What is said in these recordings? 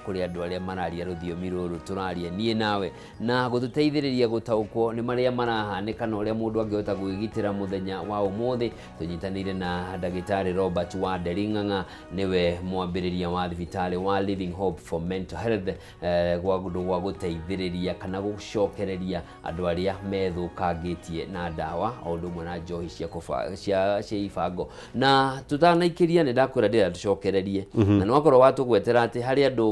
kũrĩ andũ arĩa mararia rũthiomi rũrũ tũraria niĩ nawe, na gũtũteithĩrĩria gũtaũkwo nĩ marĩa marahanĩka na ũrĩa mũndũ angĩhota gwĩgitĩra mũthenya wa ũmũthĩ. Tũnyitanĩire na ndagĩtarĩ Robert Wanderi Ng'ang'a, nĩwe mwambĩrĩria wa thibitarĩ wa Living Hope for Mental Health, gwa ũndũ gwa gũteithĩrĩria kana gũcokereria andũ arĩa methũkangĩtie na ndawa o ũndũ ũmwe na njohi cia cia ibango. Na tutanaikĩria nĩ ndakwĩra ndĩrenda tũcokererie, na nĩ wakorwo watũgwetera atĩ harĩ andũ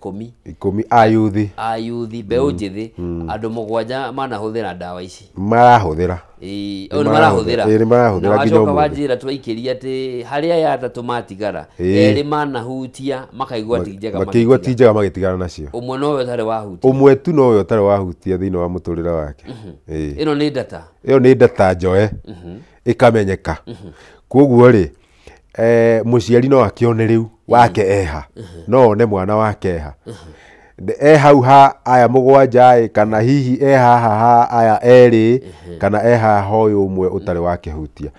10 10 a yuthi mbeũ njĩthĩ, andũ 7 manahũthĩra ndawa ici. Marahũthĩra. Ĩĩ, nĩ marahũthĩra. Ĩĩ, nĩ marahũthĩra nginya ũmũthĩ. Wanjĩra twaikĩria atĩ harĩ aya 3 matigara, 2 manahutia makaigua ti njega, makĩigua ti njega magĩtigana nacio. Ũmwe nowe ũtarĩ wahutia. Ũmwe tu nowe ũtarĩ wahutia thĩinĩ wa mũtũrĩre wake. Ĩĩ. Ĩno nĩ data. Ĩyo nĩ data njoe. Ĩkamenyeka. Koguo rĩ, mũciari no akĩone rĩu wake eha. No one mwana wake eha. E hau ha aya 7 kana hihi e haha ha aya 2 kana e haha ũyũ ũmwe ũtarĩ wakĩhutia.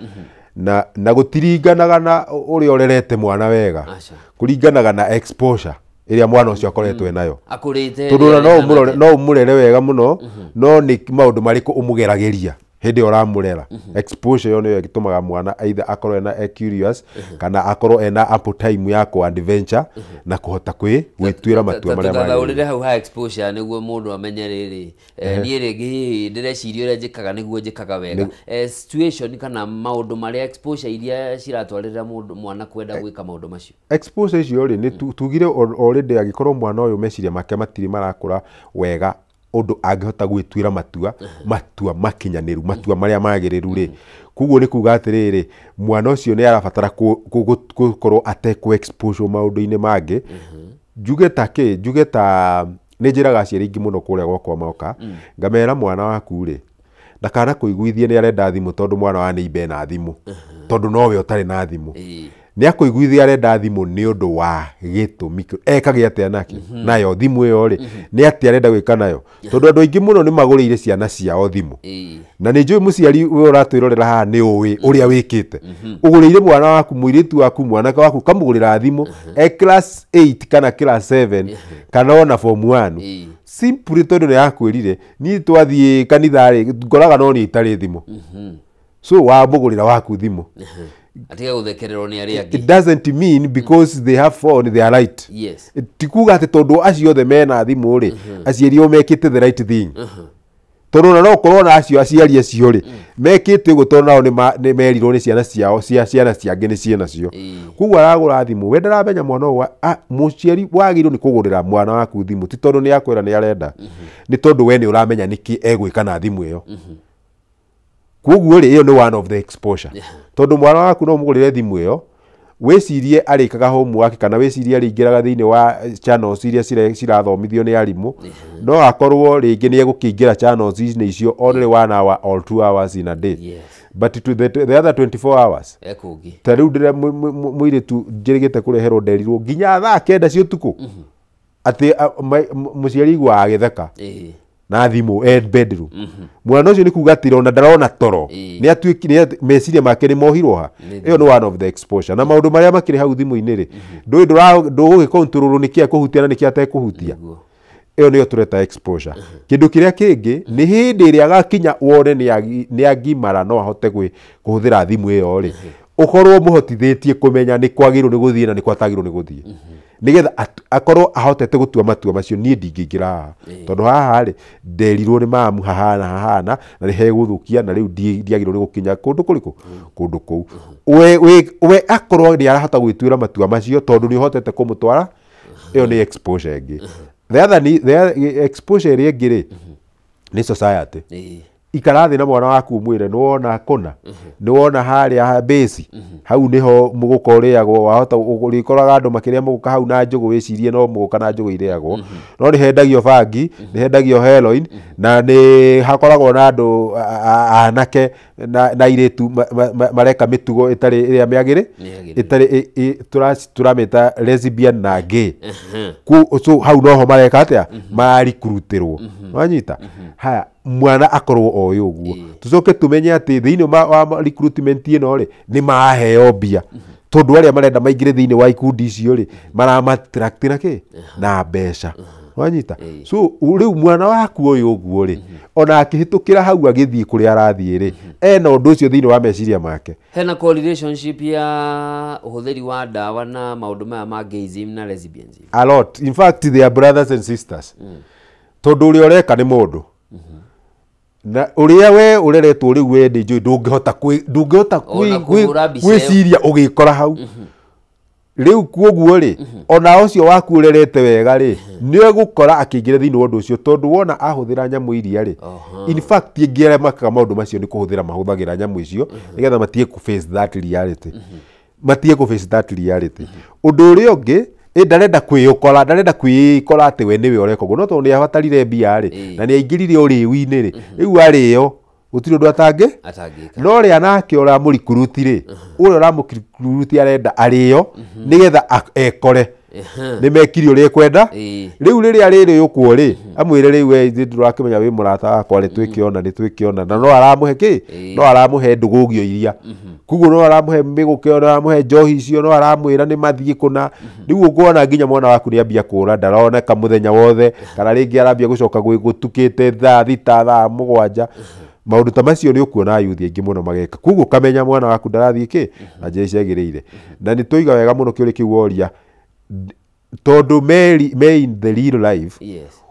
Na gũtiringanaga na ũrĩa ũrerete mwana wega, kũringanaga na exposure ĩrĩa mwana ũcio akoretwo nayo. Akũrĩte tondũ no ũmũrere wega mũno, no nĩ maũndũ marĩkũ ũmũgeragĩria hĩndĩ ĩyo ũramũrera. Exposure ĩyo nĩyo ĩtũmaga mwana either akorwo ena curious kana akorwo ena ample time ya ku adventure na kũhota gwĩtuĩra matua marĩa magĩrĩire. Tũthathaũrĩre hau ha exposure nĩguo mũndũ amenye rĩrĩ, niĩ rĩngĩ hihi ndĩreciria ũrĩa njĩkaga nĩguo njĩkaga wega. Situation kana maũndũ marĩa exposure iria ciratwarĩrĩra mũndũ mwana kwenda gwĩka maũndũ macio. Exposure icio rĩ, nĩ tugire already angĩkorwo mwana ũyũ meciria make matirĩ marakũra wega ũndũ angĩhota gwĩtuĩra matua makinyanĩru, matua marĩa magĩrĩru rĩ. Koguo nĩ kuga atĩrĩrĩ, mwana ũcio nĩ arabatara gũkorwo atekũ expose maũndũ-inĩ mangĩ. Njuge ta kĩ, njuge ta nĩ njĩraga aciari aingĩ mũno kũrĩa gwakwa moka, ngamera mwana waku rĩ, ndakana kũiguithie nĩ arenda thimũ tondũ mwana wa neighbor ena thimũ, tondũ nowe ũtarĩ na thimũ. Nĩ akũiguithia arenda thimũ nĩ ũndũ wa gĩtũmi ekage atĩa nakĩo nayo thimũ ĩyo rĩ, nĩ atĩa arenda gwĩka nayo, tondũ andũ aingĩ mũno nĩ magũrĩire ciana ciao thimũ. Na nĩ njũĩ mũciari ũyũ ũratwĩrorera haha nĩ ũĩ ũrĩa wĩkĩte. Ũgũrĩire mwana waku, mũirĩtu waku, mwanake waku, ũkamũgũrĩra thimũ e class 8 kana class 7 kana ona form 1. Simply tondũ nĩ akwĩrire niĩ twathiĩ kanitha rĩ, ngoraga no niĩ itarĩ thimũ. So wamũgũrĩra waku thimũ. Atiga gũthekererwo nĩ arĩa angĩ. It doesn't mean because they have phone they are right. Yes. Ti kuga atĩ tondũ acio othe mena thimũ rĩ, aciari o mekĩte the right thing. Tondũ ona no ũkorwo na acio aciari acio rĩ, mekĩte ũguo tondũ nao nĩ merirwo nĩ ciana ciao, ciana ciangĩ nĩ ciĩ nacio. Koguo aragũra thimũ, we ndaramenya mwana ũyũ mũciari wagĩrĩirwo nĩ kũgũrĩra mwana waku thimũ, ti tondũ nĩ akwĩra nĩ arenda, nĩ tondũ we nĩ ũramenya nĩkĩ egwĩka na thimũ ĩyo. Koguo rĩ, ĩyo nĩ one of the exposure. Tondũ mwana waku no ũmũgũrĩre thimũ ĩyo, wĩcirie arĩkaga homework kana wĩcirie arĩingĩraga thĩinĩ wa channels iria cirathomithio nĩ arimũ, no akorwo rĩngĩ nĩ egũkĩingĩra channels icio only 1 hour or 2 hours in a day. But to the other 24 hours ekũngĩ. Ta rĩu ndĩra mũirĩtu njĩrĩgĩte kũreherwo nderirwo nginya thaa 9 cia ũtukũ atĩ mũciari aiguaga agĩtheka na thimũ e bedroom. Mwana ũcio nĩ kuga atĩ ona ndarona toro, nĩ atuĩkire meciria make nĩ mohirwo ha. Ĩyo nĩ one of the exposure. Na maũndũ marĩa makĩrĩ hau thimũ-inĩ rĩ, ndũĩ ndũgũgĩ control nĩ kĩ ekũhutia na nĩ kĩ atekũhutia. Ĩyo nĩyo tũreta exposure. Kĩndũ kĩrĩa kĩngĩ nĩ hĩndĩ ĩrĩa agakinya wone nĩ agimara no ahote kũhũthĩra thimũ ĩyo rĩ, ũkorwo mũhotithĩtie kũmenya nĩ kwagĩrĩirwo nĩ gũthiĩ na nĩ kwatagĩrĩirwo nĩ gũthiĩ, nĩgetha akorwo ahotete gũtua matua macio. Niĩ ndingĩingĩra haha tondũ haha rĩ, nderirwo nĩ mamu hahana hahana na nĩ hegũthũkia na rĩu ndiagĩrĩirwo nĩ gũkinya kũndũ kũrĩkũ, kũndũ kũu. We akorwo nĩ arahota gwĩtuĩra matua macio tondũ nĩ ũhotete kũmũtwara, ĩyo nĩ exposure ĩngĩ. The other ni, the other exposure ĩrĩa ĩngĩ rĩ, nĩ society. Ikara thĩ na mwana waku ũmwĩre nĩ wona kũna, nĩ wona harĩa base, hau nĩho mũgũka ũrĩagwo, wahota ũrĩkoraga andũ makĩrĩa mũgũka hau na njũgũ, wĩcirie no mũgũka na njũgũ irĩagwo, no nĩ hendagio bangi, nĩ hendagio heroin, na nĩ hakoragwo na andũ anake na airĩtu mareka mĩtugo ĩtarĩ ĩrĩa mĩagĩrĩ, ĩtarĩ tũramĩta lesbian na gay. So hau noho mareka atĩa, mararikurutĩrwo. Wanyita? Haya, mwana akorwo oĩ ũguo. Tũcoke tũmenye atĩ thĩinĩ wa recruitment ĩno rĩ, nĩ maheo mbia. Tondu aria marenda maingire thiini wa ikundi icio ri maramatract na ki na mbeca. Wanyita. So riu mwana waku uyu uguo ri ona akihitukira hau agithii kuria arathii ri ena undu ucio thiini wa meciria make. Hena correlationship ya uhuthiri wa dawa na maundu maya ma gayism na lesbianism. A lot. In fact they are brothers and sisters. Tondu uria ureka ni mundu. Na uria we ureretwo riu we ndi njui ndungihota ndungihota kwiciria ugikora hau. Riu kuoguo ri ona ucio waku urerete wega ri ni egukora akiingira thiini wa undu ucio tondu wona ahuthira nyamu iria ri. In fact ingiere makaga maundu macio ni kuhuthira mahuthagira nyamu icio nigetha matige ku face that reality. Matige ku face that reality. Undu uria ungi ndarenda kwiyukora ndarenda kwikora ati we niwe ureka uguo no tondu ni abatarire mbia ri na ni aingirire uriu-ini ri riu ario gutiri undu atangika no ria nake uramurikuruti ri uria uramurikuruti arenda ario nigetha ekore ni mekire uria ekwenda riu riria riri ukwo ri amwire riu we ndurakimenya wi murata wakwa ri twikiona ni twikiona na no aramuhe ki no aramuhe ndugugio iria kuguo no aramuhe miguke no aramuhe njohi icio no aramwira ni mathie kuna riu ukuona nginya mwana waku ni ambia kura ndaroneka muthenya wothe kana ringi arambia gucoka gutukite thaa 6 thaa 7 maundu ta macio ni ukuona yuthi aingi muno mageka kuguo kamenya mwana waku ndarathie ki na njira ciagiriire na ni tuiga wega muno kiuri kiu woria tondu me in the real life yes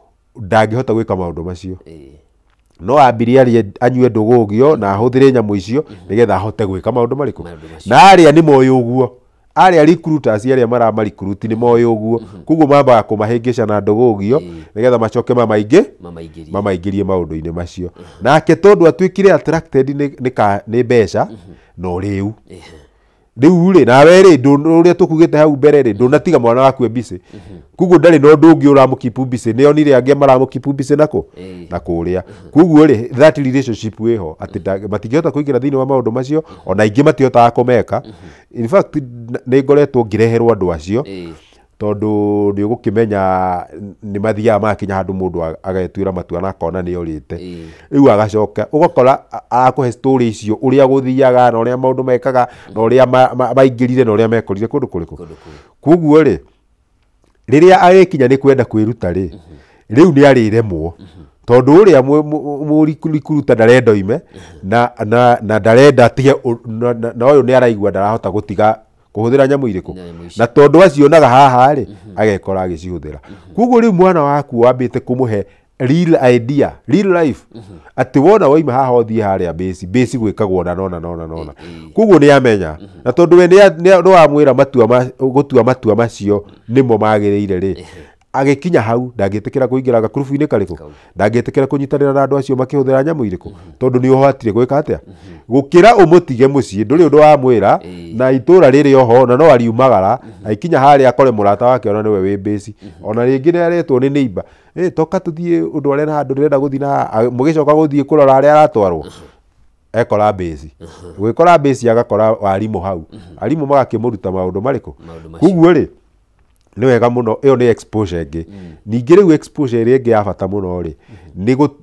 ndangihota gwika maundu macio no ambirie arie anyue ndugugio na ahuthire nyamu icio nigetha ahote gwika maundu mariku na aria ni moyo uguo aria recruiters aria maramaricruit ni moyo uguo kuguo mambaga kumahingisha na ndugugio nigetha macoke mamaingirie maundu-ini macio nake tondu atuikire attracted ni mbeca no riu riu ri nawe ri uria tukugite hau mbere ri ndunatiga mwana waku e busy kuguo ndari na undu ungi uramukipu busy ni onire angi maramukipu busy nako na kuria kuguo ri that relationship wiho ati matingihota kuingira thiini wa maundu macio ona ingi matihotaga kumeka. In fact ni ngoretwo ngireherwo andu acio tondu ni ugukimenya ni mathiaga makinya handu mundu agetuira matua na akona ni orite riu agacoka ugakora arakuhe story icio uria guthiaga na uria maundu mekaga na uria maingirire na uria mekorire kundu kuriku kuguo ri riria agikinya ni kwenda kwiruta ri riu ni ariremwo tondu uria murikuruta ndarenda oime na ndarenda atige na uyu ni araigua ndarahota gutiga kuhuthira nyamu iriku na tondu acionaga haha ri agekora agicihuthira kuguo riu mwana waku wambite kumuhe real idea real life ati wona waima haha uthie haria base base gwikagwo na nona nona nona kuguo ni amenya na tondu we ni wamwira matua gutua matua macio nimo magiriire ri agikinya hau ndangĩtĩkĩra kũingĩra gakurubu-inĩ karĩkũ ndangĩtĩkĩra kũnyitanĩra na andũ acio makĩhũthĩra nyamũ irĩkũ tondũ nĩ ũhotire gwĩka atĩa gũkĩra ũmũtige mũciĩ ndũrĩ ũndũ wamwĩra na itũra rĩrĩ oho na no ariumagara aikinya harĩa akore mũrata wake ona nĩwe wĩ base ona rĩngĩ nĩ aretwo nĩ neighbor toka tũthiĩ ũndũ arĩa na handũ ndĩrenda gũthiĩ na mũgĩcoka gũthiĩ kũrora harĩa aratwarwo ekora base gwĩkora base agakora arimũ hau arimũ magakĩmũruta maũndũ marĩkũ koguo rĩ ni wega muno iyo ni exposure ingi ningi riu exposure iri ingi ya bata muno ri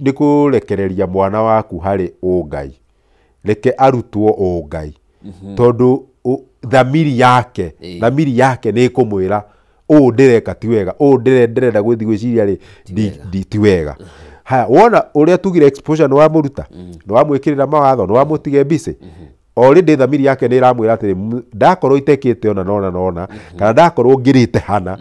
ni kurekereria mwana waku hari ungai reke arutwo ungai tondu thamiri yake ni kumwira uu ndireka ti wega uu ndirenda gwithi gwiciria ri ti wega. Haya wona uria tugire exposure ni wamuruta ni wamwikirira mawatho ni wamutige busy already thamiri yake ni iramwira atiri ndakorwo itekite ona nona nona kana ndakorwo ngirite hana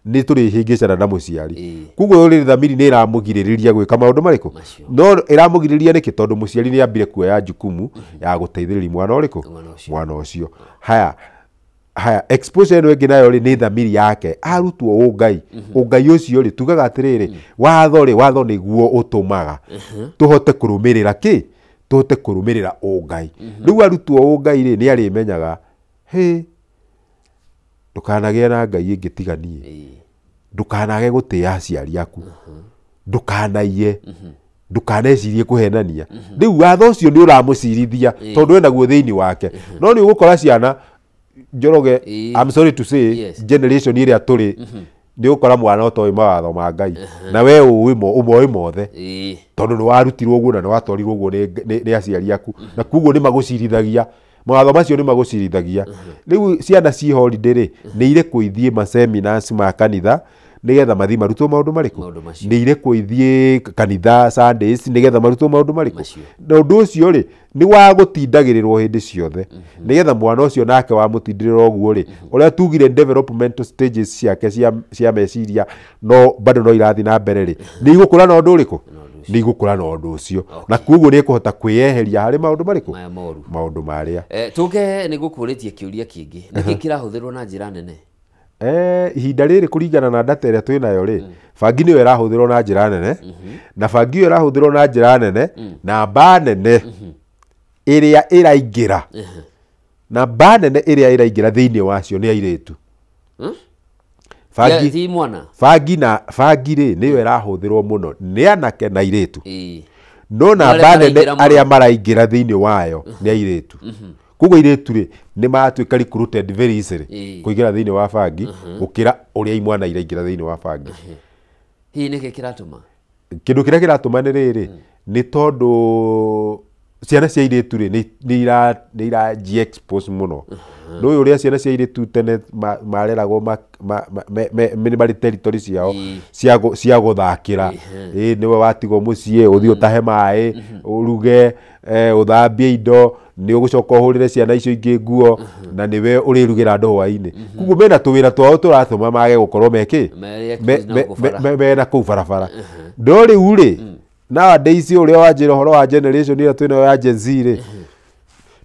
ni turihingicana na muciari kuguo already thamiri ni iramugiririria gwika maundu mariku no iramugiririria niki tondu muciari ni ambire kuoya jukumu ya guteithiriria mwana uriku mwana ucio. Haya haya exposure ino ingi nayo ri ni thamiri yake arutwo ungai ungai ucio ri tugaga atiriri watho ri watho niguo utumaga tuhote kurumirira ki tuhote kurumirira ungai riu arutwo ungai ri ni arimenyaga he ndukanagie na ngai ingi tiga nie ndukanage gutia aciari aku ndukanaiye ndukanecirie kuhenania riu watho ucio ni uramucirithia tondu enaguo thiini wake no ni ugukora ciana Njoroge, I'm sorry to say, generation iria turi ni ukora mwana utoĩ mawatho ma Ngai na we ũĩ ũmoĩ mothe tondu ni warutirwo ũguo na ni watwarirwo ũguo nĩ aciari aku na koguo nĩ magũcirithagia Mawatho macio nĩ magũcirithagia. Rĩu ciana ci holiday rĩ, nĩ irekwo ithiĩ ma seminars ma kanitha nĩgetha mathiĩ marutwo maũndũ marĩkũ? Nĩ irekwo ithiĩ kanitha Sundays nĩgetha marutwo maũndũ marĩkũ? Na ũndũ ũcio rĩ, nĩ wa gũtindagĩrĩrwo hĩndĩ ciothe nĩgetha mwana ũcio nake wamũtindĩrĩra ũguo rĩ, ũrĩa tugire developmental stages ciake cia meciria no bado no irathiĩ na mbere rĩ, nĩ igũkũra na ũndũ ũrĩkũ? Nĩ igũkũra na ũndũ ũcio. Na koguo nĩ ĩkũhota kwĩyeheria harĩ maũndũ marĩkũ? Maũndũ marĩa. Tũke nĩ ngũkũrĩtie kĩũria kĩngĩ. Nĩkĩ kĩrahũthĩrwo na njĩra nene? Ihinda rĩrĩ kũringana na data ĩrĩa twĩnayo rĩ, bangi nĩyo ĩrahũthĩrwo na njĩra nene, na bangi ĩyo ĩrahũthĩrwo na njĩra nene, namba nene ĩrĩa ĩraingĩra, namba nene ĩrĩa ĩraingĩra thĩinĩ wacio nĩ airĩtu. Bangi bangi na bangi rĩ nĩyo ĩrahũthĩrwo mũno nĩ anake na airĩtu. No namba nene arĩa maraingĩra thĩinĩ wayo nĩ airĩtu. Koguo airĩtu rĩ nĩ maratuĩka recruited very easily kũingĩra thĩinĩ wa bangi gũkĩra ũrĩa imwana iraingĩra thĩinĩ wa bangi. Hihi nĩkĩ kĩratũma? Kĩndũ kĩrĩa kĩratũma nĩ rĩrĩ, nĩ tondũ ciana cia airĩtu rĩ nĩ iraji expose mũno. Nĩ ũrĩa ciana cia airĩtu tene mareragwo nĩ marĩ territory ciao cia gũthakĩra. Nĩwe watigwo mũciĩ, ũthiĩ ũtahe maĩ, ũruge, ũthambie indo, nĩ ũgũcoka ũhũrĩre ciana icio ingĩ nguo, na nĩwe ũrĩrugĩra andũ hwaĩ-inĩ. Koguo mena tũwĩra twao tũratũma mage gũkorwo mekĩ mena kũu barabara. No rĩu rĩ, nowadays ũrĩa wanjĩra ũhoro wa generation ĩrĩa twĩnayo ya Gen Z rĩ,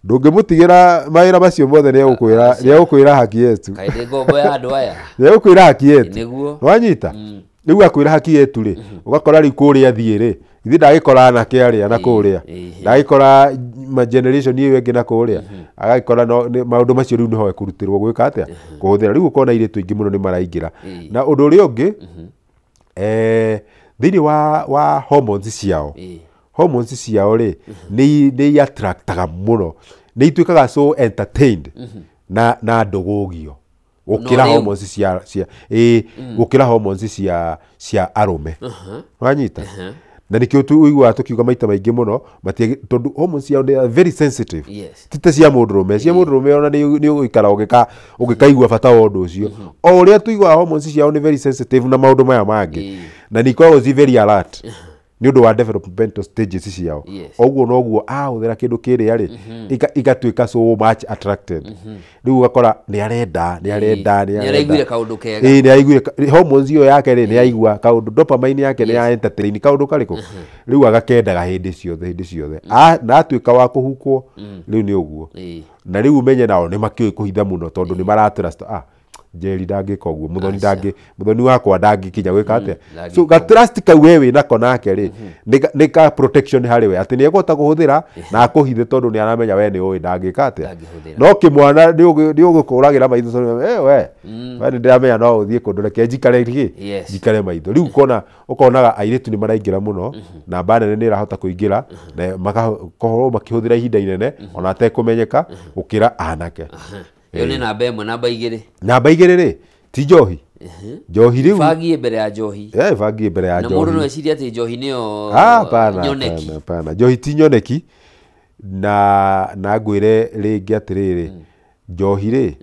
ndũngĩmũtigĩra mawĩra macio mothe, nĩegũkwĩra haki yetu. Kaĩ ngombo ya andũ aya. Nĩegũkwĩra haki yetu. Nĩwanyita? Rĩu akwĩra haki yetu rĩ, ũgakora rĩu kũrĩa athiĩ rĩ, ithuĩ ndagĩkora anake arĩa na kũrĩa, ndagĩkora ma generation ĩyo ĩngĩ na kũrĩa, agagĩkora maũndũ macio rĩu nĩho ekũrutĩrwo gwĩka atĩa? Kũhũthĩra. Rĩu ũkona airĩtu aingĩ mũno nĩ maraingĩra. Na ũndũ ũrĩa ũngĩ, thĩinĩ wa hormones ciao, hormones ciao rĩ, nĩ attractaga mũno, nĩ ituĩkaga so entertained na ndũgũgio gũkĩra hormones cia gũkĩra hormones cia arũme. Wanyita? Na nĩkĩo tũiguaga tũkiuga maita maingĩ mũno, tondũ hormones ciao they are very sensitive. Ti ta cia mũndũrũme. Cia mũndũrũme ona nĩ ũgũikara ũgĩkaigua bata wa ũndũ ũcio. O ũrĩa tũiguaga hormones ciao nĩ very sensitive na maũndũ maya mangĩ, na nĩ ikoragwo ci very alert nĩ ũndũ wa developmental stages ciao. Ũguo noguo ahũthĩra kĩndũ kĩrĩa rĩ, igatuĩka so much attracted. Rĩu ũgakora nĩ arenda, nĩ arenda, nĩ araiguire kaũndũ kega. Nĩ araiguire hormones ĩyo yake rĩ, nĩ aigua kaũndũ, dopamine yake nĩ ya entertain kaũndũ karĩkũ. Rĩu agakendaga hĩndĩ ciothe, hĩndĩ ciothe. Na atuĩka wa kũhukwo, rĩu nĩ ũguo. Na rĩu ũmenye nao nĩ makĩũĩ kũhitha mũno tondũ nĩ maratrust, Njeri ndangĩka ũguo, mũthoni ndangĩ, mũthoni wakwa ndangĩkinya gwĩka atĩa. So ga trust kau we wĩnako nake rĩ, nĩ ka protection harĩ we, atĩ nĩ ekũhota kũhũthĩra na akũhithe tondũ nĩ aramenya we nĩ ũĩ ndangĩka atĩa. No kĩmwana nĩ ũgũkũragĩra maitho tondũ we we nĩ ndĩramenya no ũthiĩ kũndũ, reke njikare rĩ, njikare maitho. Rĩu ũkonaga airĩtu nĩ maraingĩra mũno, namba nene nĩ ĩrahota kũingĩra na magakorwo makĩhũthĩra ihinda inene ona atekũmenyeka gũkĩra anake. Ĩyo nĩ namba ĩmwe. Namba igĩrĩ. Namba igĩrĩ rĩ, ti njohi. Njohi rĩu bangi mbere ya njohi. Bangi mbere ya njohi. Na mũndũ no ecirie atĩ njohi nĩyo nyoneki. Hapana, njohi ti nyoneki. Na ngwĩre rĩngĩ atĩrĩrĩ, njohi rĩ,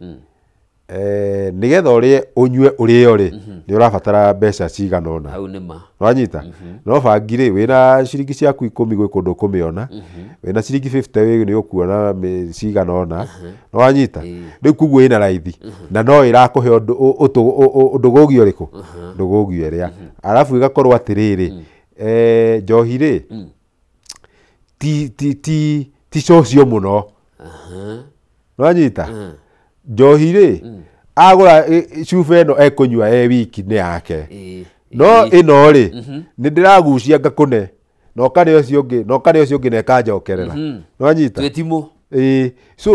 nĩgetha ũrĩe ũnyue ũrĩo rĩ, nĩ ũrabatara mbeca cigana ũna. Hau nĩ ma. Wanyita? No bangi rĩ, wĩna ciringi ciaku 10 gwĩ kũndũ ũkũmĩona, wĩna ciringi 50 nĩ ũkuona cigana ũna. Wanyita? Rĩu koguo ĩna raithi na no ĩrakũhe ũndũgũgio ũrĩkũ? Ndũgũgio ĩrĩa. Arabu ĩgakorwo atĩrĩrĩ, njohi rĩ, ti social mũno. Wanyita? Njohi rĩ, agũra cuba ĩno ekũnyua e wiki nĩ yake. No ĩno rĩ, nĩ ndĩragucia ngakũne, na ũkarĩa ũcio ũngĩ, na ũkarĩa ũcio ũngĩ na ĩkanjokerera. Nĩwanyita? Twĩtimũ. So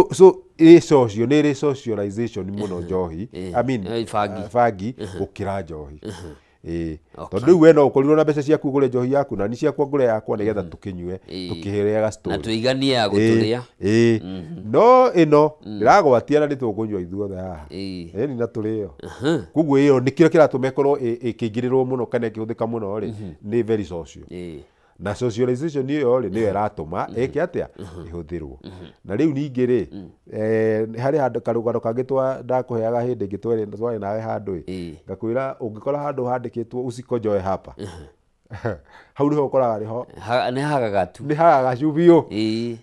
ĩ social, nĩ ĩrĩ socialization mũno njohi. I mean, bangi gũkĩra njohi. Tondũ rĩu we no ũkorirwo na mbeca ciaku ũgũre njohi yaku, na ni ciakwa ngũre yakwa nĩgetha tũkĩnyue, tũkĩrĩaga story. Na tũiganie ya gũtũrĩa. No ĩno ndĩragwatia na nĩ tũkũnyua ithuothe haha. Ĩni na tũrĩo. Koguo ĩyo nĩkĩo kĩratũma ĩkorwo ĩkĩingĩrĩrwo mũno kana ĩkĩhũthĩka mũno rĩ, nĩ very social. Na socialization ĩyo rĩ, nĩyo ĩratũma ĩke atĩa, ĩhũthĩrwo. Na rĩu ningĩ rĩ, harĩ handũ karũgano kangĩ ndakũheaga hĩndĩ ĩngĩ twarĩ nawe handũ ĩ, ngakwĩra ũngĩkora handũ handĩkĩtwo usikonjoe hapa, hau nĩho ũkoraga nĩho nĩ hagagatu, nĩ hagagacu biũ,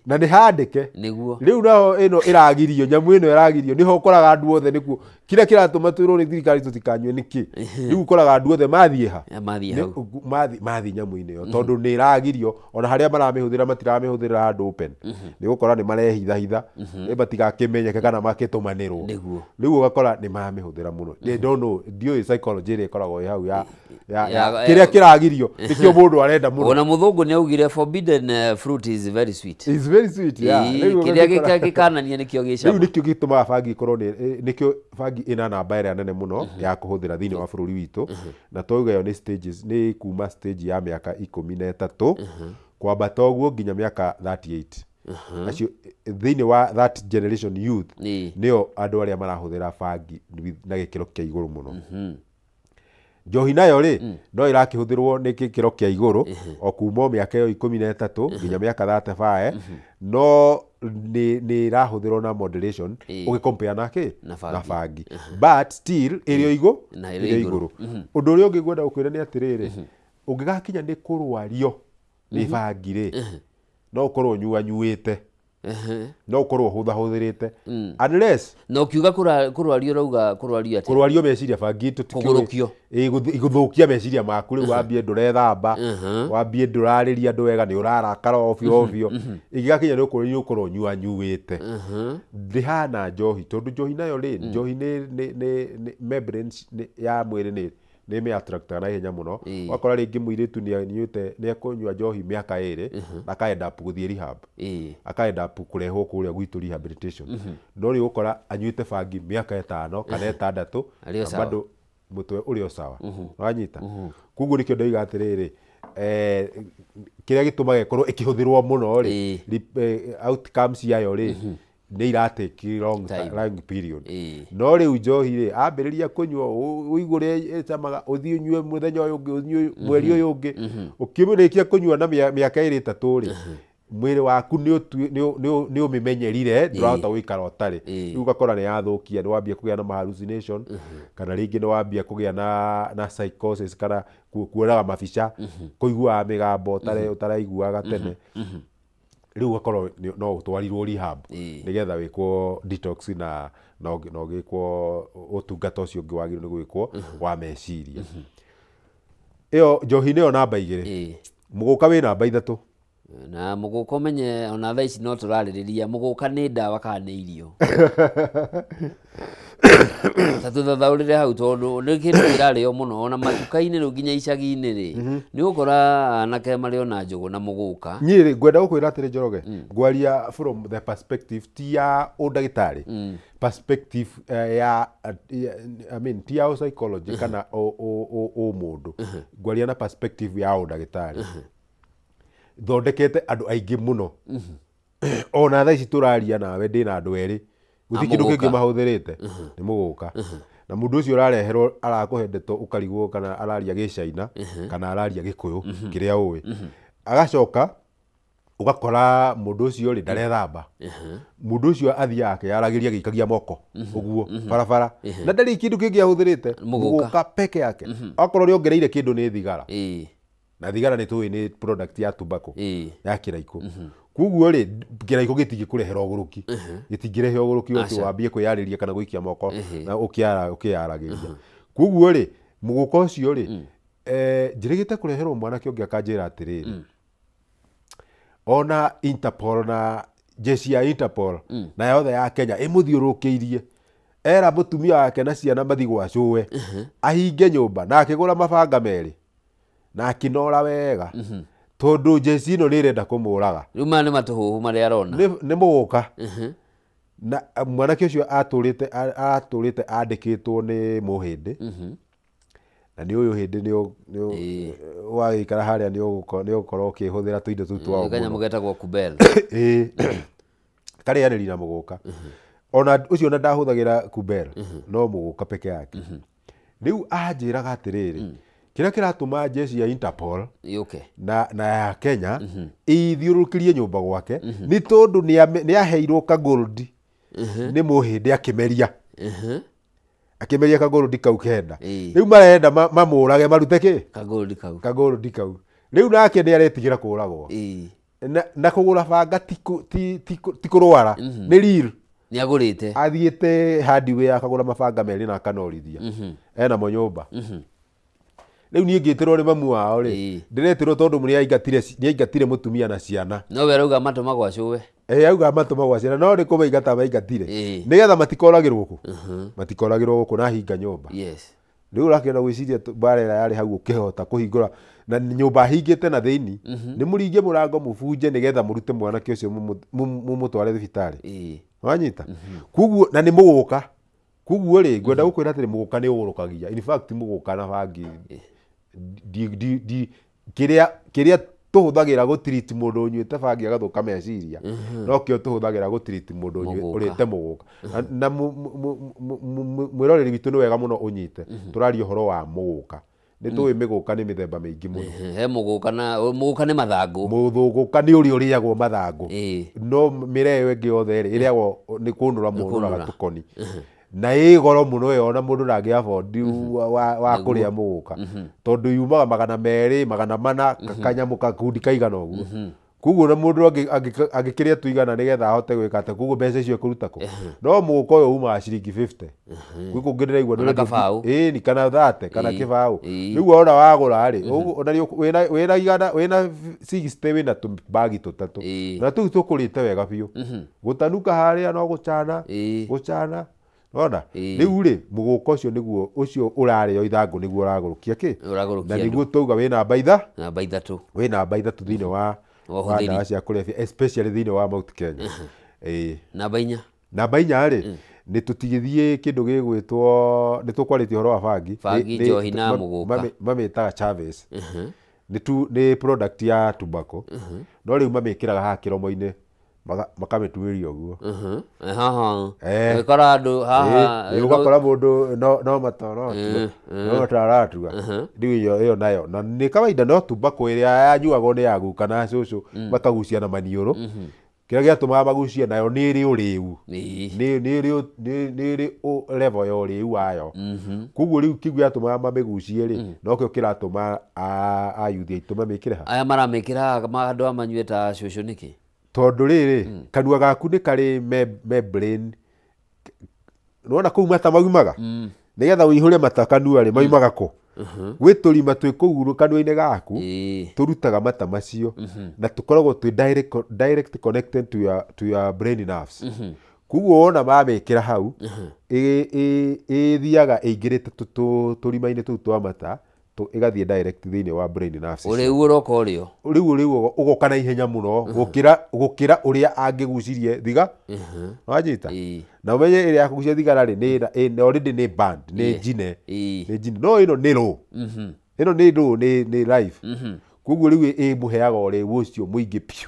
na nĩ handĩke nĩguo. Rĩu naho ĩno ĩragirio, nyamũ ĩno ĩragirio, nĩho ũkoraga andũ othe nĩkuo kĩrĩa kĩratũma twĩrwo nĩ thirikari tũtikanyue nĩkĩ. Rĩu ũkoraga andũ othe mathiĩ ha, mathiĩ nyamũ-inĩ ĩyo, tondũ nĩ ĩragirio. Ona harĩa maramĩhũthĩra matiramĩhũthĩra handũ open, nĩ ũgũkora nĩ marehithahitha matigakĩmenyeke kana makĩtũmanĩrwo. Rĩu ũgakora nĩ maramĩhũthĩra mũno. They don't know, ndiũĩ psychology ĩrĩa ĩkoragwo ĩ hau ya kĩrĩa kĩragirio nĩkĩo mũndũ arenda mũno. Ona mũthũngũ nĩ augire forbidden fruit is very sweet. It's very sweet, yeah. Kĩrĩa gĩkanania nĩkĩo gĩcama. Rĩu nĩkĩo gĩtũmaga bangi ĩkorwo nĩkĩo bangi ĩna namba ĩrĩa nene mũno ya kũhũthĩra thĩinĩ wa bũrũri witũ. Na twauga ĩyo nĩ stages, nĩ kuma stage ya mĩaka 13 kwambata ũguo nginya mĩaka 38. Acio thĩinĩ wa that generation youth nĩo andũ arĩa marahũthĩra bangi na gĩkĩro kĩa igũrũ mũno. Njohi nayo rĩ, no ĩrakĩhũthĩrwo nĩ gĩkĩro kĩa igũrũ o kuma mĩaka ĩyo 13 nginya mĩaka 35, no nĩ ĩrahũthĩrwo na moderation ũgĩcompare na kĩ, na bangi, but still ĩrĩ igũrũ. Ũndũ ũrĩa ũngĩ ngwenda gũkwĩra nĩ atĩrĩrĩ, ũngĩgakinya nĩ kũrwario nĩ bangi rĩ, no ũkorwo ũnyuanyuĩte, no ũkorwo ũhũthahũthĩrĩte, unless na ũkiuga kũrwario ũrauga kũrwario atĩa? Kũrwario meciria, bangi kũgũrũkio, gũthũkia meciria maku. Rĩu wambie ndũrethamba, wambie ndũrarĩria andũ wega, nĩ ũrarakara ovyo ovyo, ĩgĩgakinya nĩ ũkorwo ũnyuanyuĩte. Ndĩhana njohi, tondũ njohi nayo rĩ, njohi nĩ membrane ya mwĩrĩ nĩ nĩ na ihenya mũno. Ũgakora rĩngĩ mũirĩtu nĩ ekũnyua njohi mĩaka 2 na aka up gũthiĩ rehab, aka up kũrehwo kũrĩa gwitũ rehabilitation. No rĩu ũkora anyuĩte bangi mĩaka 5 kana 6 na bado mũtwe ũrĩ o sawa. Wanyita? Koguo nĩkĩo ndoiga atĩrĩrĩ, kĩrĩa gĩtũmaga ĩkorwo ĩkĩhũthĩrwo mũno rĩ, outcomes yayo rĩ, nĩ iratake long period. No rĩu njohi rĩ, ambĩrĩria kũnyua ũigũre ĩcamaga, ũthiĩ ũnyue mũthenya ũyũ ũngĩ, ũnyue mweri ũyũ ũngĩ, ũkĩmĩrĩkia kũnyua na mĩaka 2 3 rĩ, mwĩrĩ waku nĩ ũmĩmenyerire, ndũrahota gũikara ũtarĩ. Rĩu ũgakora nĩ yathũkia, nĩ wambia kũgĩa na hallucination, kana rĩngĩ nĩ wambia kũgĩa na psychosis, kana kuonaga mabica, kũiguaga mĩgambo ũtaraiguaga tene. Rĩu ũgakorwo no ũtwarirwo rehab nĩgetha wĩkwo detox na ũgĩkwo ũtungata ũcio ũngĩ wagĩrĩirwo nĩ gwĩkwo wa meciria. Ĩyo njohi nĩyo namba 2. Mũgũka wĩ namba 3. Na mũgũka ũmenye ona thaa ici no tũrarĩrĩria mũgũka nĩ ndawa kana nĩ irio. Ta tũthathaũrĩre hau, tondũ nĩ kĩndũ kĩrarĩo mũno ona matuka-inĩ rĩu nginya icagi-inĩ rĩ, nĩ ũgũkora anake marĩ ona njũgũ na mũgũka. Niĩ rĩ, ngwenda gũkwĩra atĩrĩ Njoroge, ngwaria from the perspective ti ya ũndagĩtarĩ, perspective ya I mean ti ya psychology kana ũmũndũ, ngwaria na perspective ya ũndagĩtarĩ. Thondekete andũ aingĩ mũno. Ona thaa ici tũraria nawe ndĩna andũ erĩ, gũtirĩ kĩndũ kĩngĩ mahũthĩrĩte, nĩ mũgũka. Na mũndũ ũcio ũrareherwo arakũhe ndeto ũkarigwo kana araria gĩcaina kana araria gĩkũyũ kĩrĩa ũĩ. Agacoka ũgakora mũndũ ũcio rĩ ndarethamba. Mũndũ ũcio athiaga akĩyaragĩria agĩikagia moko ũguo barabara, na ndarĩ kĩndũ kĩngĩ ahũthĩrĩte, mũgũka peke yake. Akorwo nĩongereire kĩndũ nĩ thigara, na thigara nĩ tũĩ nĩ product ya tobacco ya kĩraikũ. Koguo rĩ, kĩraikũ gĩtingĩkũrehera ũgũrũki, gĩtingĩrehe ũgũrũki atĩ wambie kwĩyarĩria kana gũikia moko na ũkĩyaragĩria. Koguo rĩ, mũgũka ũcio rĩ, njĩrĩgĩte kũreherwo mwanake ũngĩ akanjĩra atĩrĩrĩ, ona Interpol na jeshi ya Interpol na yothe ya Kenya ĩmũthiũrũrũkĩirie, era mũtumia wake na ciana mathiĩ gwa cũwe, ahinge nyũmba na akĩgũra mabanga 2 na akĩnora wega, tondũ jeshi ĩno nĩ ĩrenda kũmũraga. Rĩu maya nĩ matũhũhũ marĩa arona. Nĩ mũgũka. Na mwanake ũcio atũrĩte andĩkĩtwo nĩ mũhĩndĩ, na nĩ ũyũ hĩndĩ nĩ wagĩikara harĩa nĩ ũgũkorwo ũkĩhũthĩra tũindo tũu twao mũno. Kanyamũ getagwo kubel. Karĩanĩri na mũgũka. Ona ũcio ona ndahũthagĩra kubel, no mũgũka peke yake. Rĩu anjĩraga atĩrĩrĩ, Kĩrĩa kĩratũma jeshi ya Interpol yũke na ya Kenya ĩthiũrũrũkĩrie nyũmba gwake nĩ tondũ nĩ aheirwo kagoldi nĩ mũhĩndĩ akĩmeria. Akĩmeria kagoldi kau kenda. Rĩu marenda mamũrage marute kĩ? Kagoldi kau. Kagoldi kau. Rĩu nake nĩ aretigĩra kũragwo. Na kũgũra banga ti kũrwara, nĩ real. Nĩ agũrĩte. Athiĩte hardware akagũra mabanga merĩ na akanorithia. Enamo nyũmba. Rĩu niĩ ngĩtĩrwo nĩ mamu wao rĩ, ndĩretirwo tondũ nĩ aingatire mũtumia na ciana. No we arauga matũma gwa cũwe. Auga matũma gwa ciana, no nĩ kũmaingata maingatire. Nĩgetha matikoragĩrwo kũ? Matikoragĩrwo gũkũ na hinga nyũmba. Yes. Rĩu ũrakĩenda gwĩciria mbara ĩrĩa yarĩ hau ũkĩhota kũhingũra na nyũmba hingĩte na thĩinĩ, nĩ mũringe mũrango mũbunje nĩgetha mũrute mwanake ũcio mũmũtware thibitarĩ. Wanyita? Koguo na nĩ mũgũka. Koguo rĩ, ngwenda gũkwĩra atĩrĩ, mũgũka nĩ ũgũrũkagia. In fact mũgũka na bangi kĩrĩa tũhũthagĩra gũtreat mũndũ ũnyuĩte bangi agathũka meciria, no kĩo tũhũthagĩra gũtreat mũndũ ũrĩte mũgũka. Na mwĩroreri witũ nĩ wega mũno ũnyite, tũraria ũhoro wa mũgũka. Nĩ tũĩ mĩgũka nĩ mĩthemba mĩingĩ mũno. He mũgũka na mũgũka nĩ mathangũ. Mũgũka nĩ ũrĩa ũrĩagwo mathangũ. No mĩrĩa ĩyo ĩngĩ yothe rĩ, ĩrĩagwo nĩ kũnũra mũnũraga tũkoni. Na ĩ goro mũno ĩyo ona mũndũ ndangĩ afford wa kũrĩa mũgũka. Tondũ yumaga 200, 400 kanyamũ gakundi kaigana ũguo. Koguo na mũndũ angĩkĩrĩa tũigana nĩgetha ahote gwĩka atĩa, koguo mbeca icio ekũruta kũ? No mũgũka ũyũ umaga ciringi 50. Gwĩ kũngĩ ndĩraigua nĩ kabaũ. Ĩni kana 30 kana kĩbaũ. Rĩu wona wagũra rĩ, ona wĩna igana, wĩna 60 wĩna tũbagi tũtatũ. Na tũu tũkũrĩte wega biũ. Gũtanuka harĩa no gũcana, gũcana. Ona rĩu rĩ, mũgũka ũcio nĩguo ũcio ũrarĩo ithangũ nĩguo ũragũrũkia kĩ? Na nĩguo twauga wĩ namba namba ithatũ. Wĩ namba ithatũ thĩinĩ wa ndawa cia kũrebia, especially thĩinĩ wa Mount Kenya. Namba inya. Namba inya rĩ, nĩ tũtigithie kĩndũ gĩgwĩtwo, nĩ tũkwarĩtie ũhoro wa bangi. Bangi, njohi na mũgũka. Mamĩtaga Chavez. Nĩ product ya tobacco. No rĩu mamĩkĩraga haha kĩromo-inĩ. Makamĩtuĩria ũguo. Ũgakora andũ haha. Ũgakora mũndũ no mataratua. No mataratua. Rĩu ĩyo nayo. Na nĩ kawaida no tobacco ĩrĩa yanyuagwo nĩ ya guka na cũcũ makagucia na maniũrũ. Kĩrĩa gĩatũmaga magucie nayo nĩ ĩrĩ ũrĩu. Nĩ ĩrĩ level ya ũrĩu wayo. Koguo rĩu kĩu gĩatũmaga mamĩgucie rĩ, nokĩo kĩratũma ayuthi aitũ mamĩkĩre ha. Aya maramĩkĩra andũ a manyue ta cũcũ nĩkĩ? Tondũ rĩrĩ, kanua gaku nĩ karĩ membrane. Nĩwona kũu mata maumaga? Nĩgetha ũihũre mata kanua rĩ, maumaga kũ? Gwĩ tũrima twĩ kũu kanua-inĩ gaku, tũrutaga mata macio, na tũkoragwo twĩ direct connected to your brain nerves. Koguo wona mamĩkĩra hau, ĩthiaga ĩingĩrĩte tũrima-inĩ tũu twa mata, ĩgathiĩ direct thĩinĩ wa brain nerves. Ũrĩu ũroka ũrĩo. Rĩu ũrĩu ũgoka na ihenya mũno gũkĩra ũrĩa angĩgucirie thiga. Wanyita? Na ũmenye ĩrĩa yakũgucia thigara rĩ, nĩ already nĩ banned, nĩ njine. Nĩ njine. No ĩno nĩ raw. Ĩno nĩ raw, nĩ live. Koguo rĩu ĩmũheaga ũrĩu ũcio mũingĩ biũ.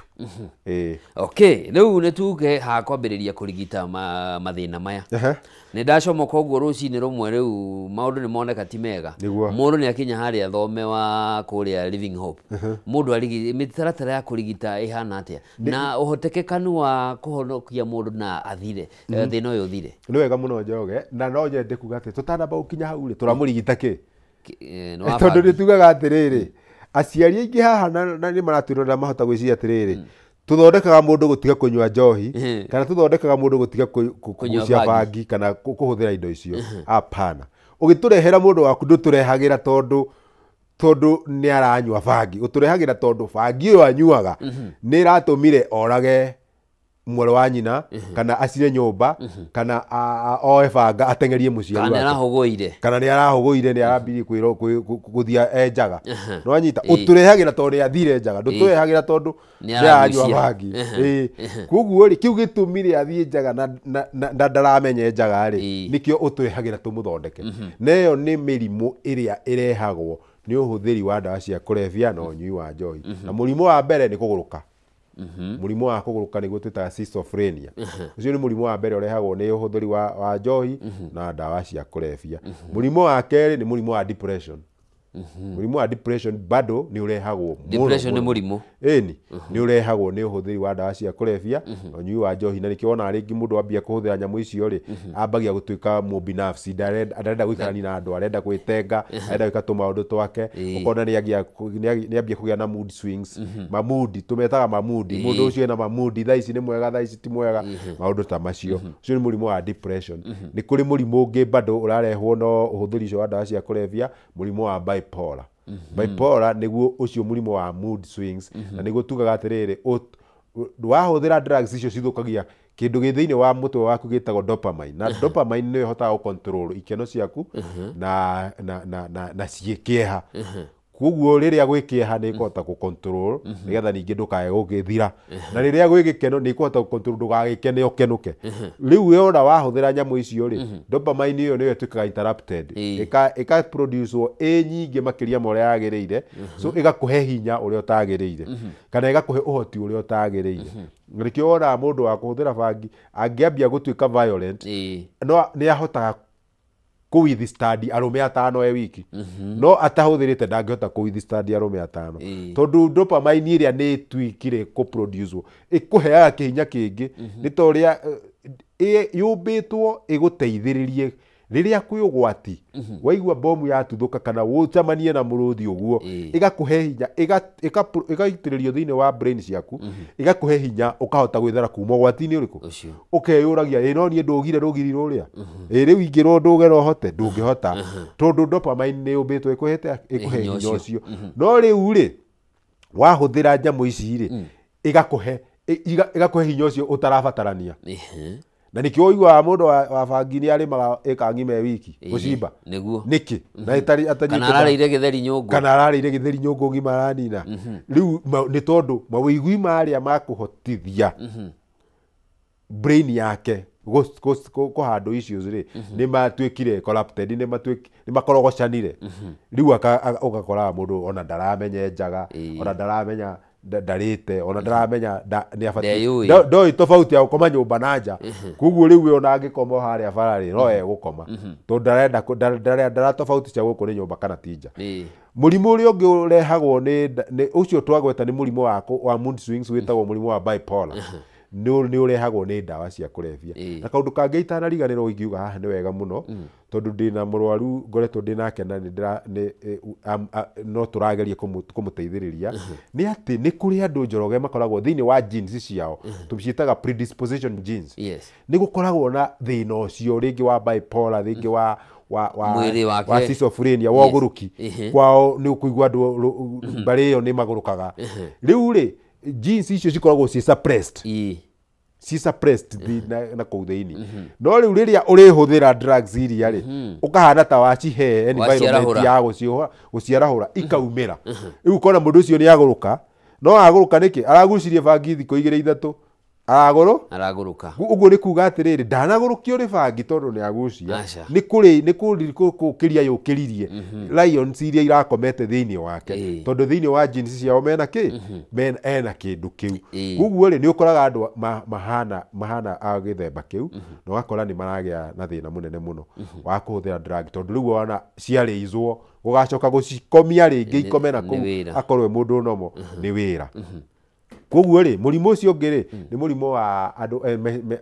Okay, rĩu nĩ tuge ha kwambĩrĩria kũrigita mathĩna maya. Nĩ ndacomoka ũguo rũcinĩ rũmwe rĩu maũndũ nĩ moneka ti mega. Mũndũ nĩ akinya harĩa thome wa kũrĩa Living Hope. Mũndũ arigi mĩtaratara ya kũrigita ĩhana atĩa? Na ũhotekekanu wa kũhonokia mũndũ na athire, thĩna ũyũ ũthire. Nĩ wega mũno Njoroge, na no nyende kuga atĩ tũtanamba gũkinya hau rĩ, tũramũrigita kĩ? Tondũ nĩ tugaga atĩrĩrĩ, aciari aingĩ haha na nĩ maratwĩrora mahota gwĩciria atĩrĩrĩ, tũthondekaga mũndũ gũtiga kũnyua njohi, kana tũthondekaga mũndũ gũtiga kũgucia bangi kana kũhũthĩra indo icio. Hapana. Ũgĩtũrehera mũndũ waku ndũtũrehagĩra tondũ nĩ aranyua bangi, ũtũrehagĩra tondũ bangi ĩyo anyuaga nĩ ĩratũmire orage mwarĩ wa nyina, kana acine nyũmba, kana oe banga ateng'erie mũciari wake. Kana nĩ Kana nĩ arahũgũire, nĩ arambirie gũthiĩ enjaga. Nĩwanyita? Ũtũrehagĩra tondũ nĩ athire njaga, ndũtũrehagĩra tondũ nĩ aranyua bangi. Koguo rĩ, kĩu gĩtũmire athiĩ njaga na ndaramenya njaga rĩ, nĩkĩo ũtũrehagĩra tũmũthondeke. Na ĩyo nĩ mĩrimũ ĩrĩa ĩrehagwo nĩ ũhũthĩri wa ndawa cia kũrebia na ũnyui wa njohi. Na mũrimũ wa mbere nĩ kũgũrũka. Mũrimũ wa kũgũrũka nĩguo twĩtaga schizophrenia. Ũcio nĩ mũrimũ wa mbere ũrehagwo nĩ ũhũthĩri wa njohi na ndawa cia kũrebia. Mũrimũ wa kerĩ nĩ mũrimũ wa depression. Mũrimũ wa depression bado nĩ ũrehagwo mũno Depression nĩ mũno. mũrimũ. Ĩni nĩ ũrehagwo nĩ ũhũthĩri wa ndawa cia kũrebia na ũnyui wa njohi, na nĩkĩo wonaga rĩngĩ mũndũ ambia kũhũthĩra nyamũ icio rĩ, ambagia gũtuĩka mũbinafsi, ndarenda gũikarania na andũ, arenda gwĩtenga, arenda gwĩka tũmaũndũ twake. Ũkona nĩ ambia kũgĩa na mood swings, mamudi, tũmetaga mamudi. Mũndũ ũcio ena mamudi, thaa ici nĩ mwega, thaa ici ti mwega, maũndũ ta macio. Ũcio nĩ mũrimũ wa depression. Nĩ kũrĩ mũrimũ ũngĩ bado ũrarehwo no ũhũthĩri ũcio wa ndawa cia kũrebia, mũrimũ wa bipolar. Bipolar nĩguo ũcio mũrimũ wa mood swings, na nĩguo tugaga atĩrĩrĩ, wahũthĩra drugs icio cithũkagia kĩndũ gĩ thĩinĩ wa mũtwe waku gĩtagwo dopamine, na dopamine nĩyo ĩhotaga gũcontrol ikeno ciaku na kĩeha. Koguo rĩrĩa gwĩ kĩeha nĩ ĩkũhota gũcontrol nĩgetha ningĩ ndũkae gũgĩthira, na rĩrĩa gwĩ gĩkeno nĩ ĩkũhota gũcontrol ndũgagĩkene ũkenũke. Rĩu wona wahũthĩra nyamũ icio rĩ, dopamine ĩyo nĩyo ĩtuĩkaga interrupted, ĩka produce ĩ nyingĩ makĩria ma ũrĩa yagĩrĩire, so ĩgakũhe hinya ũrĩa ũtagĩrĩire kana ĩgakũhe ũhoti ũrĩa ũtagĩrĩire. Nĩkĩo wonaga mũndũ wa kũhũthĩra bangi angĩambia gũtuĩka violent, no nĩ ahotaga kũ withstand arũme atano e wiki, no atahũthĩrĩte ndangĩhota kũ withstand arũme atano, tondũ dopamine ĩrĩa nĩ ĩtuĩkire kũ produce ĩkũheaga kĩhinya kĩngĩ, nĩ ta ũrĩa yũmbĩtwo ĩgũteithĩrĩrie rĩrĩa kwĩ ũgwati, waigua bomu yatuthũka kana ũcemanie na mũrũthi ũguo, ĩgakũhe hinya, ĩgaitĩrĩrio thĩinĩ wa brain ciaku, ĩgakũhe hinya ũkahota gwĩthara kuma ũgwati-inĩ ũrĩkũ. Ũcio. Ũkeyũragia, ĩ no niĩ ndũgire rũgiri rũrĩa, ĩ rĩu ingĩrwo ndũge no hote? Ndũngĩhota, tondũ dopamine nĩ yũmbĩtwo ĩkũhete ĩkũhe hinya hinya ũcio. Ũcio. No rĩu rĩ, wahũthĩra nyamũ ici rĩ, ĩgakũhe ĩgakũhe hinya ũcio ũtarabatarania. Na nĩkĩo ũiguaga mũndũ wa bangi nĩ arĩmaga ĩka ng'ima e wiki gũcimba. Nĩguo. Nĩkĩ na ĩtarĩ Kana atanyuĩte ararĩire gĩtheri nyũngũ. Kana ararĩire gĩtheri nyũngũ ng'ima aranina rĩu. Nĩ tondũ mawĩigui marĩa makũhotithia brain yake kũhandle issues rĩ, nĩ matuĩkire corrupted, nĩ makorogocanire. Rĩu ũgakoraga mũndũ ona ndaramenya njaga, ona ndaramenya ndarĩte, ona ndaramenya nĩ abatiĩ Ndeyũĩ. Ndoĩ tofauti ya gũkoma nyũmba na nja. Koguo rĩu we ona angĩkoma o harĩa bara rĩ, no egũkoma, tondũ ndarenda ndara tofauti cia gũkũ nĩ nyũmba kana ti nja. Mũrimũ ũrĩa ũngĩ ũrehagwo nĩ ũcio twagweta nĩ mũrimũ wa mood swings wĩtagwo mũrimũ wa bipolar, nĩ ũrehagwo nĩ ndawa cia kũrebia. Na kaũndũ kangĩ itanariganĩrwo ingiuga haha nĩ wega mũno, tondũ ndĩna mũrwaru ngoretwo ndĩ nake na nĩ no tũrageria kũmũteithĩrĩria, nĩ atĩ nĩ kũrĩ andũ, Njoroge, makoragwo thĩinĩ wa genes ciao, tũciĩtaga predisposition genes. Nĩ gũkoragwo na thĩna ũcio rĩngĩ wa bipolar, rĩngĩ wa Mwĩrĩ wake. wa schizophrenia, wa ũgũrũki. Kwao nĩ ũkũigua andũ mbarĩ ĩyo nĩ magũrũkaga. Rĩu rĩ, genes icio cikoragwo ci suppressed, ci suppressed na kũu thĩinĩ. No rĩu rĩrĩa ũrĩhũthĩra drugs iria rĩ, ũkahana ta wacihe environment Waciarahũra. ya gũciarahũra, ikaumĩra. Rĩu ũkona mũndũ ũcio nĩ agũrũka. No agũrũka nĩkĩ? Aragucirie bangi thikũ igĩrĩ ithatũ, aragũrũ Aragũrũka. Ũguo nĩ kuga atĩrĩrĩ, ndanagũrũkio nĩ bangi tondũ nĩ agucia. Aca. Nĩ kũrĩ nĩ kũkĩria yũkĩririe lions iria irakomete thĩinĩ wake, tondũ thĩinĩ wa genes ciao mena kĩ mena ena kĩndũ kĩu. Koguo rĩ, nĩ ũkoraga andũ mahana a gĩthemba kĩu, na ũgakora nĩ maragĩa na thĩna mũnene mũno wa kũhũthĩra drug, tondũ rĩu wona ciarĩizwo, gũgacoka gũcikomia rĩngĩ ikome na Nĩ kũu wĩra. akorwo e mũndũ nomo nĩ wĩra. Koguo rĩ, mũrimũ ũcio ũngĩ rĩ, nĩ mũrimũ wa andũ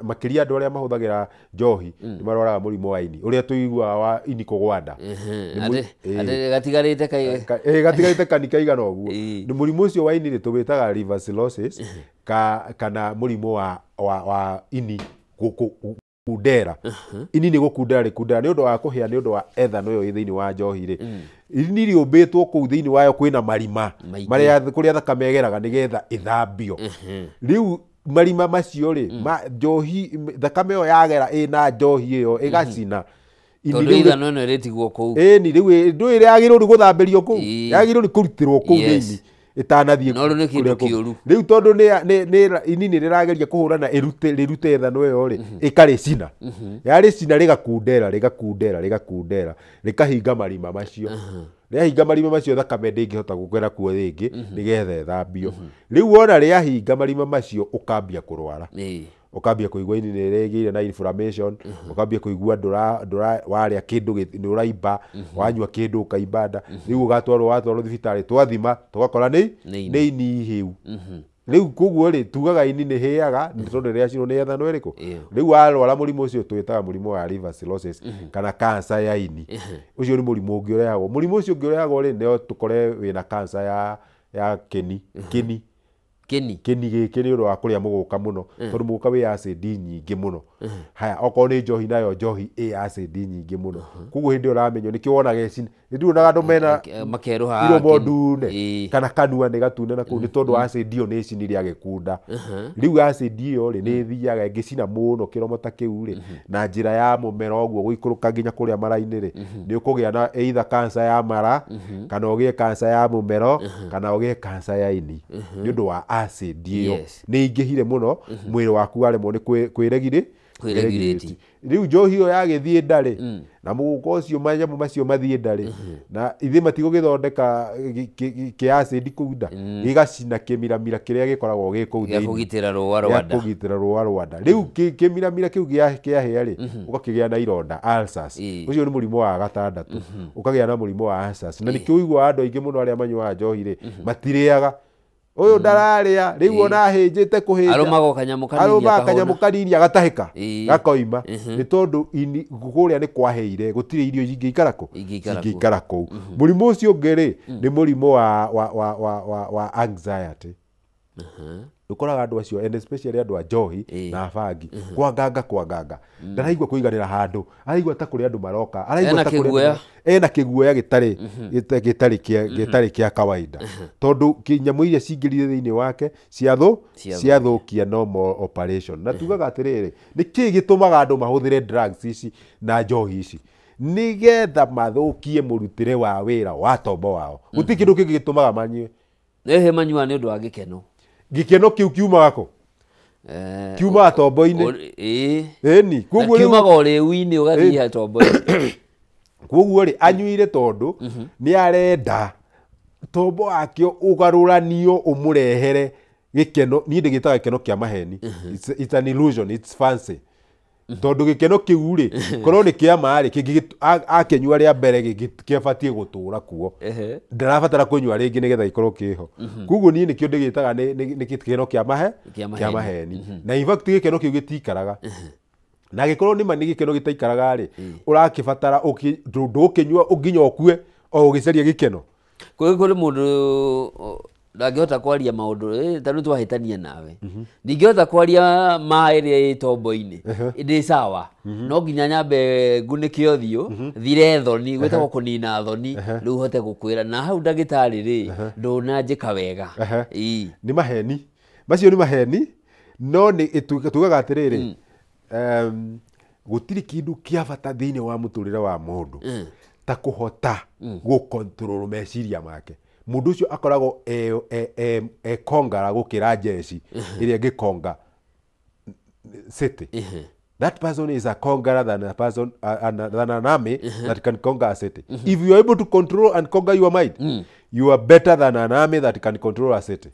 makĩria andũ arĩa mahũthagĩra njohi nĩ marwaraga mũrimũ wa ini ũrĩa tũiguaga wa ini kũgwanda. Nĩ Atĩ gatigarĩte kai Gatigarĩte kani kaigana ũguo. Nĩ mũrimũ ũcio wa ini rĩ, tũwĩtaga liver cirrhosis kana mũrimũ wa ini gũkundera. Ini nĩ gũkundera rĩkundera nĩ ũndũ wa kũhĩa, nĩ ũndũ wa ethanol ĩyo ĩ thĩinĩ wa njohi rĩ. Ini rĩũmbĩtwo kũu thĩinĩ wayo kwĩna marima Maingĩ. marĩa kũrĩa thakame ĩgeraga nĩgetha ĩthambio. Rĩu marima macio rĩ, ma njohi, thakame ĩyo yagera ĩna njohi ĩyo ĩgacina ini Tondũ rĩu ithano ĩno ĩrĩtigwo kũu. Ĩni rĩu ndũĩ yagĩrĩirwo nĩ gũthambĩrio kũu, yagĩrĩirwo nĩ kũrutĩrwo kũu thĩinĩ ĩtanathiĩ No rĩu nĩ kĩndũ kũrĩa kũngĩ. kĩũru. Rĩu tondũ ini nĩ rĩrageria kũhũrana ĩrute rĩrute ethano ĩyo rĩ, ĩkarĩcina. Yarĩcina rĩgakundera, rĩgakundera, rĩgakundera, rĩkahinga marima macio. Rĩahinga marima macio, thakame ndĩngĩhota gũkĩra kuo rĩngĩ nĩgetha ĩthambio. Rĩu wona rĩahinga marima macio, ũkambia kũrwara. Ũkambia kũigua ini nĩ ĩrĩgĩire na inflammation, ũkambia kũigua ndũra warĩa kĩndũ nĩ ũraimba, wanyua kĩndũ ũkaimba nda. Rĩu ũgatwarwo, watwarwo thibitarĩ, twathima tũgakora nĩ Nĩ ini. Nĩ ini hĩu. Rĩu koguo rĩ, tugaga ini nĩ hĩaga nĩ tondũ rĩacinwo nĩ ethanwa ĩrĩkũ? Rĩu warwara mũrimũ ũcio twĩtaga mũrimũ wa liver cirrhosis kana cancer ya ini. Ũcio nĩ mũrimũ ũngĩ ũrehagwo. Mũrimũ ũcio ũngĩ ũrehagwo rĩ, no tũkore wĩna cancer ya kĩni. Kĩni. Kĩni gĩkĩ nĩ ũndũ wa kũrĩa mũgũka mũno, tondũ mũgũka wĩ acid nyingĩ mũno. Haya, okorwo nĩ njohi, nayo njohi ĩ acid nyingĩ mũno. Koguo hĩndĩ ĩyo ũramenywo nĩkĩo wonaga ĩcini, nĩnduonaga andũ mena Makerũha iromo kĩni. ndune kana kanua nĩ gatune na kũu, nĩ tondũ acid ĩyo nĩ ĩcinire agĩkunda. Rĩu acid ĩyo rĩ, nĩ ĩthiaga ĩngĩcina mũno kĩromo ta kĩu rĩ, na njĩra ya mũmero ũguo gũikũrũka nginya kũrĩa mara-inĩ rĩ, nĩ ũkũgĩa na either cancer ya mara, kana ũgĩe cancer ya mũmero, kana ũgĩe cancer ya ini, nĩ ũndũ wa acid ĩyo nĩ ingĩhire mũno, mwĩrĩ waku waremwo nĩ kwĩregirĩ. Kwĩregulate. Rĩu njohi ĩyo yagĩthiĩ nda rĩ, na mũgũka ũcio, manyamũ macio mathiĩ nda rĩ, na ithuĩ matigũgĩthondeka kĩ acid kũu nda, gĩgacina kĩmiramira kĩrĩa gĩkoragwo gĩ kũu Gĩa thĩinĩ. kũgitĩra rũa Gĩa rwa nda. Kũgitĩra rũa rwa nda. Rĩu kĩmiramira kĩu kĩahĩa rĩ, ũgakĩgĩa na ironda, ulcers. Ũcio nĩ mũrimũ wa gatandatũ. Ũkagĩa na mũrimũ wa ulcers, na nĩkĩo ũiguaga andũ aingĩ mũno arĩa manyuaga njohi rĩ, matirĩaga. Ũyũ ndararĩa rĩu, ona ahĩnjĩte kũhĩnja. Arũmaga o kanyamũ kanini. Arũmaga Akahũna. Kanyamũ kanini agatahĩka, gakoima, nĩ tondũ ini kũrĩa nĩ kwahĩire, gũtirĩ irio ingĩikara kũ Ingĩikara kũu. Ingĩikara kũu. Mũrimũ ũcio ũngĩ rĩ, nĩ mũrimũ wa anxiety. Ũkoraga andũ acio, and especially andũ a njohi na bangi, kwanganga kwanganga, ndaraigua kũiganĩra handũ, araigua ta kũrĩ andũ maroka, araigua Ena ta kũrĩ andũ kĩguoya. Ena kĩguoya gĩtarĩ kĩa kawaida, tondũ nyamũ iria cingĩrire thĩinĩ wake ciathũ Ciathũkia. Ciathũkia normal operation. Na tugaga atĩrĩrĩ, nĩ kĩĩ gĩtũmaga andũ mahũthĩre drugs ici na njohi ici? Nĩgetha mathũkie mũrutĩre wa wĩra wa tombo wao. Gũtirĩ kĩndũ kĩngĩ gĩtũmaga manyue. Ĩhĩ, manyuaga nĩ ũndũ wa gĩkeno. Gĩkeno kĩu kiumaga kũ? Kiumaga tombo-inĩ. Ĩni. Na Koguo rĩu kiumaga ũrĩu-inĩ ũgathiĩ tombo-inĩ. Koguo rĩ, anyuire tondũ nĩ arenda tombo wakĩo ũgarũranio ũmũrehere gĩkeno. Niĩ ndĩgĩtaga gĩkeno kĩa maheni. It's an illusion, it's fancy, tondũ gĩkeno kĩu rĩ, korwo nĩ kĩa ma rĩ, akĩnyua rĩa mbere kĩabatiĩ gũtũra kuo. Ndarabatara kũnyua rĩngĩ nĩgetha gĩkorwo kĩho. Koguo niĩ nĩkĩo ndĩgĩtaga nĩ gĩkeno kĩa mahe Kĩa maheni. Kĩa maheni. Na in fact gĩkeno kĩu gĩtikaraga, na angĩkorwo nĩ ma nĩ gĩkeno gĩtaikaraga rĩ, ũrakĩbatara ndũkĩnyua nginya ũkue o ũgĩcaria gĩkeno. Kũrĩ mũndũ ndangĩhota kwaria maũndũ, ta rĩu twahĩtania nawe, ndingĩhota kwaria ma ĩrĩa ĩ tombo-inĩ ndĩ sawa, no nginya nyambe ngunĩke ũthiũ, thire thoni, gwĩtagwo kũnina thoni, rĩu hote gũkwĩra na hau, ndagĩtarĩ rĩ, ndũnanjĩka wega. Nĩ maheni macio, nĩ maheni. No nĩ tugaga atĩrĩrĩ, gũtirĩ kĩndũ kĩa bata thĩinĩ wa mũtũrĩre wa mũndũ ta kũhota gũcontrol meciria make. Mũndũ ũcio akoragwo e kongara gũkĩra njeci ĩrĩa ĩngĩkonga city. That person is a conqueror than a person than an army that can conquer a city. If you are able to control and conquer your mind, you are better than an army that can control a city.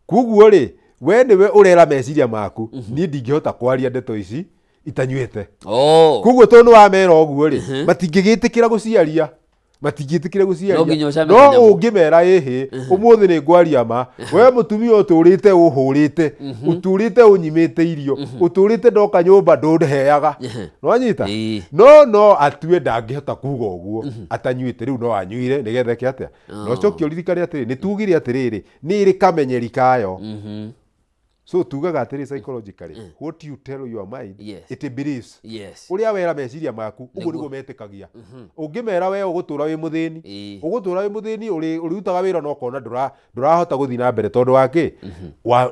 Koguo rĩ, we nĩwe ũrera meciria maku, niĩ ndingĩhota kwaria ndeto ici itanyuĩte. Koguo tondũ nĩ wamera ũguo rĩ, matingĩgĩtĩkĩra gũciaria, matingĩtĩkĩra gũciaria. No nginya ũcame No kanyamũ. ũngĩmera, ĩhĩ, ũmũthĩ nĩ ngwaria ma, we mũtumia ũtũrĩte ũhũrĩte, ũtũrĩte ũnyimĩte irio, ũtũrĩte ndoka nyũmba ndũnheaga, nĩwanyita? No atue ndangĩhota kuga ũguo atanyuĩte. Rĩu no anyuire nĩgetha eke atĩa? Na ũcoke ũririkane atĩrĩ, nĩ tugire atĩrĩrĩ, nĩ ĩrĩ kamenyeri kayo. So tugaga atĩrĩ, psychologically, what you tell your mind, it believes. Ũrĩa wera meciria maku ũguo nĩguo metĩkagia. Ũngĩmera we ũgũtũra wĩ mũthĩni, ũgũtũra wĩ mũthĩni, ũrĩrutaga wĩra no ũkona ndũrahota gũthiĩ na mbere, tondũ wa kĩ?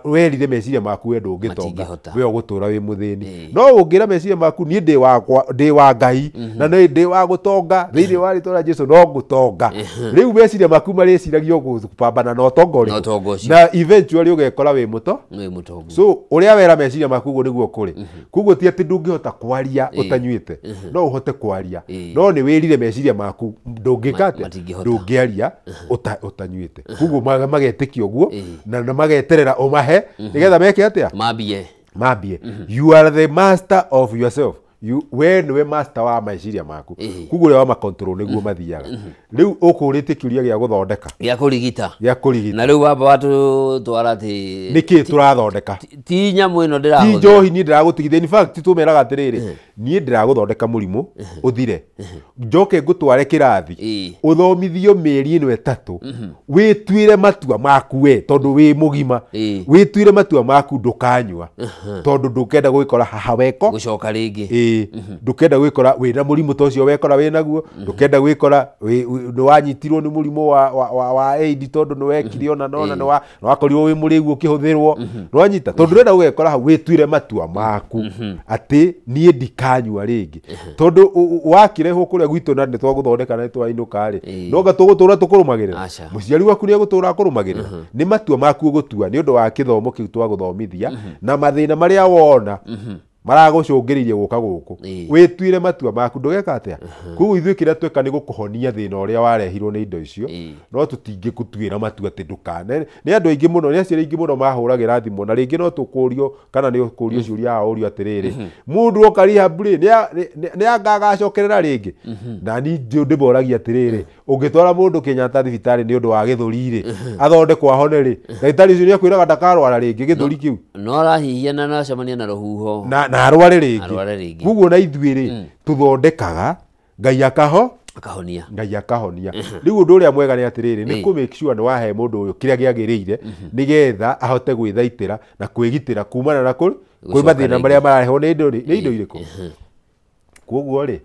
Werire meciria maku we ndũngĩtonga. Matingĩhota. We ũgũtũra wĩ mũthĩni. No ũngĩra meciria maku, niĩ ndĩ wakwa, ndĩ wa Ngai, na nĩ ndĩ wa gũtonga thĩinĩ wa rĩtwa rĩa Jesu, no ngũtonga. Rĩu meciria maku marĩciragia gũpambana na ũtonga Na ũrĩkũ? ũtonga ũcio. Na eventually ũgekora wĩ mũto Wĩ mũtongu. So ũrĩa wera meciria maku ũguo nĩguo kũrĩ. Koguo ti atĩ ndũngĩhota kwaria ũtanyuĩte, no ũhote kwaria, no nĩ wĩrire meciria maku ndũngĩka atĩa? Matingĩhota. Ndũngĩaria ũtanyuĩte. Koguo magetĩkia ũguo na mageterera ũmahe nĩgetha meke atĩa? Mambie. Mambie. You are the master of yourself. You, we nĩwe master wa meciria maku. Koguo ũrĩa wa control nĩguo mathiaga. Rĩu ũkũrĩtie kĩũria gĩa gũthondeka, gĩa kũrigita, gĩa kũrigita. Na rĩu wamba watũtwara atĩ nĩkĩ tũrathondeka? Ti nyamũ ĩno ti ndĩrahũthĩra. Njohi niĩ ndĩragũtigithia. In fact, tũmeraga atĩrĩrĩ, niĩ ndĩragũthondeka mũrimũ ũthire, njoke ngũtware kĩrathi, ũthomithio mĩeri ĩno 3, wĩtuĩre matua maku we tondũ wĩ mũgima, wĩtuĩre matua maku ndũkanyua tondũ ndũkenda gwĩkora haha weko gũcoka rĩngĩ. Ĩĩ, ndũkenda gwĩkora wĩna mũrimũ ta ũcio wekora wĩnaguo, ndũkenda gwĩkora nĩ wanyitirwo nĩ mũrimũ wa AIDS tondũ nĩ wekire ona nona nĩ wakorirwo wĩ mũrĩu ũkĩhũthĩrwo, nĩwanyita, tondũ ndũrenda gũgekora hau. Wĩtuĩre matua maku atĩ niĩ ndikanyua rĩngĩ, tondũ wakĩrehwo kũrĩa gwitũ na nĩ twagũthondeka na nĩ twainũka rĩ, no nga tũgũtũra tũkũrũmagĩrĩra. Mũciari waku nĩ egũtũra akũrũmagĩrĩra. Nĩ matua maku ũgũtua nĩ ũndũ wa kĩthomo kĩu twagũthomithia na mathĩna marĩa wona maragũcũngĩrĩirie gũka gũkũ. Wĩtuĩre matua maku ndũgeka atĩa. Koguo ithuĩ kĩrĩa tweka nĩ gũkũhonia thĩna ũrĩa warehirwo nĩ indo icio, no tũtingĩgũtuĩra matua atĩ ndũkane. Nĩ andũ aingĩ mũno, nĩ aciari aingĩ mũno mahũragĩra thimũ, na rĩngĩ no tũkũrio kana nĩ ũkũrio ciũria haha ũrio atĩrĩrĩ, mũndũ oka rehab rĩ, nĩ anga agacokerera rĩngĩ? Na niĩ ndĩmoragia atĩrĩrĩ, ũngĩtwara mũndũ Kenyatta thibitarĩ nĩ ũndũ wa gĩthũri rĩ, athondekwo ahone rĩ, ndagĩtarĩ ũcio nĩ akwĩraga ndakarwara rĩngĩ gĩthũri kĩu? No arahihia na acemania na rũhuho na arware rĩngĩ. Arware rĩngĩ. Koguo na ithuĩ rĩ, tũthondekaga, Ngai akaho akahonia. Ngai akahonia. Rĩu ũndũ ũrĩa mwega nĩ atĩrĩrĩ, nĩ kũ make sure nĩ wahe mũndũ ũyũ kĩrĩa gĩagĩrĩire nĩgetha ahote gwĩthaitĩra na kwĩgitĩra kumana na kwĩ Gũcoka mathĩna rĩngĩ. marĩa mararehwo nĩ indo nĩ indo irĩkũ. Koguo rĩ,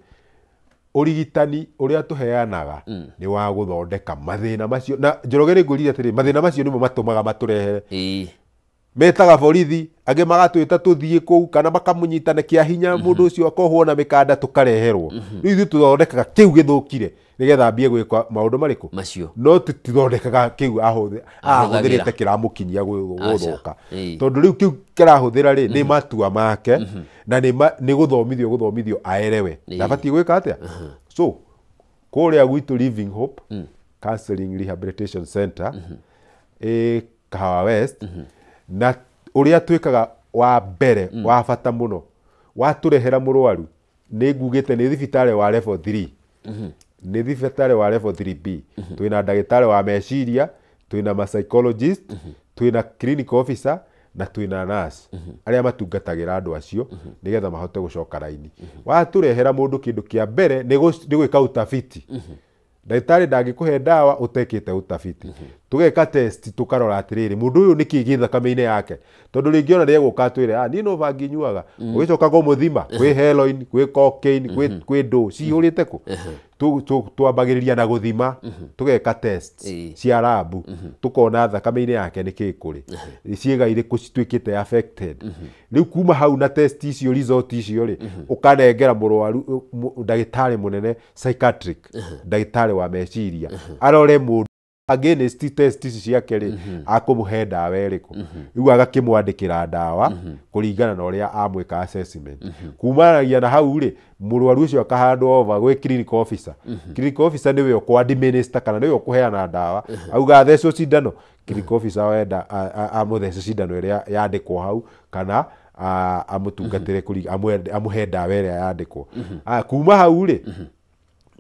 ũrigitani ũrĩa tũheanaga nĩ wa gũthondeka mathĩna macio. Na Njoroge, nĩ ngũrire atĩrĩ, mathĩna macio nĩmo matũmaga matũrehere, metaga borithi, angĩ magatwĩta tũthiĩ kũu kana makamũnyita na kĩa hinya, mũndũ ũcio akohwo na mĩkanda, tũkareherwo. Rĩu ithuĩ tũthondekaga kĩu gĩthũkire nĩgetha ambie gwĩka maũndũ marĩkũ? Macio. No tũtithondekaga kĩu Ahũthagĩra. ahũthĩrĩte kĩramũkinyia gũthũka, tondũ rĩu kĩu kĩrahũthĩra rĩ, nĩ matua make na nĩ gũthomithio gũthomithio aerewe ndabatiĩ gwĩka atĩa. So kũrĩa gwitũ Living Hope Counseling Rehabilitation Center ĩ Kahawa West, na ũrĩa twĩkaga wa mbere wa bata mũno, watũrehera mũrwaru, nĩ ngugĩte nĩ thibitarĩ wa level 3, nĩ thibitarĩ wa level 3B. Twĩna ndagĩtarĩ wa meciria, twĩna ma psychologist, twĩna clinical officer na twĩna nurse arĩa matungatagĩra andũ acio nĩgetha mahote gũcoka raini. Watũrehera mũndũ, kĩndũ kĩa mbere nĩ gwĩka utafiti. Ndagĩtarĩ ndangĩkũhe ndawa ũtekĩte utafiti. Tũgeka test, tũkarora atĩrĩrĩ, mũndũ ũyũ nĩkĩ gĩ thakame-inĩ yake, tondũ rĩngĩ ona nĩegũka atwĩre, "Ah, niĩ no bangi nyuaga." Ũgĩcoka kũmũthima, kwĩ heroin, kwĩ cocaine, kwĩ ndũ cihũrĩte kũ. Twambagĩrĩria na gũthima, tũgeka test cia lab, tũkona thakame-inĩ yake nĩkĩ kũrĩ, ciĩga irĩkũ cituĩkĩte affected. Rĩu kuma hau na test icio, result icio rĩ, ũkanengera mũrwaru ndagĩtarĩ mũnene psychiatric, ndagĩtarĩ wa meciria, arore mũndũ against test ici ciake rĩ, akũmũhe ndawa ĩrĩkũ. Rĩu agakĩmwandĩkĩra ndawa kũringana na ũrĩa amwĩka assessment. Kumanagia na hau rĩ, mũrwaru ũcio akahandwo over gwĩ clinical officer. Clinical officer nĩwe ũkũ administer kana nĩwe ũkũheana ndawa, auga athecwo cindano, clinical officer wenda amũthece cindano ĩrĩa yandĩkwo hau kana amũtungatĩre amũhe ndawa ĩrĩa yandĩkwo. Ah, kuma hau rĩ,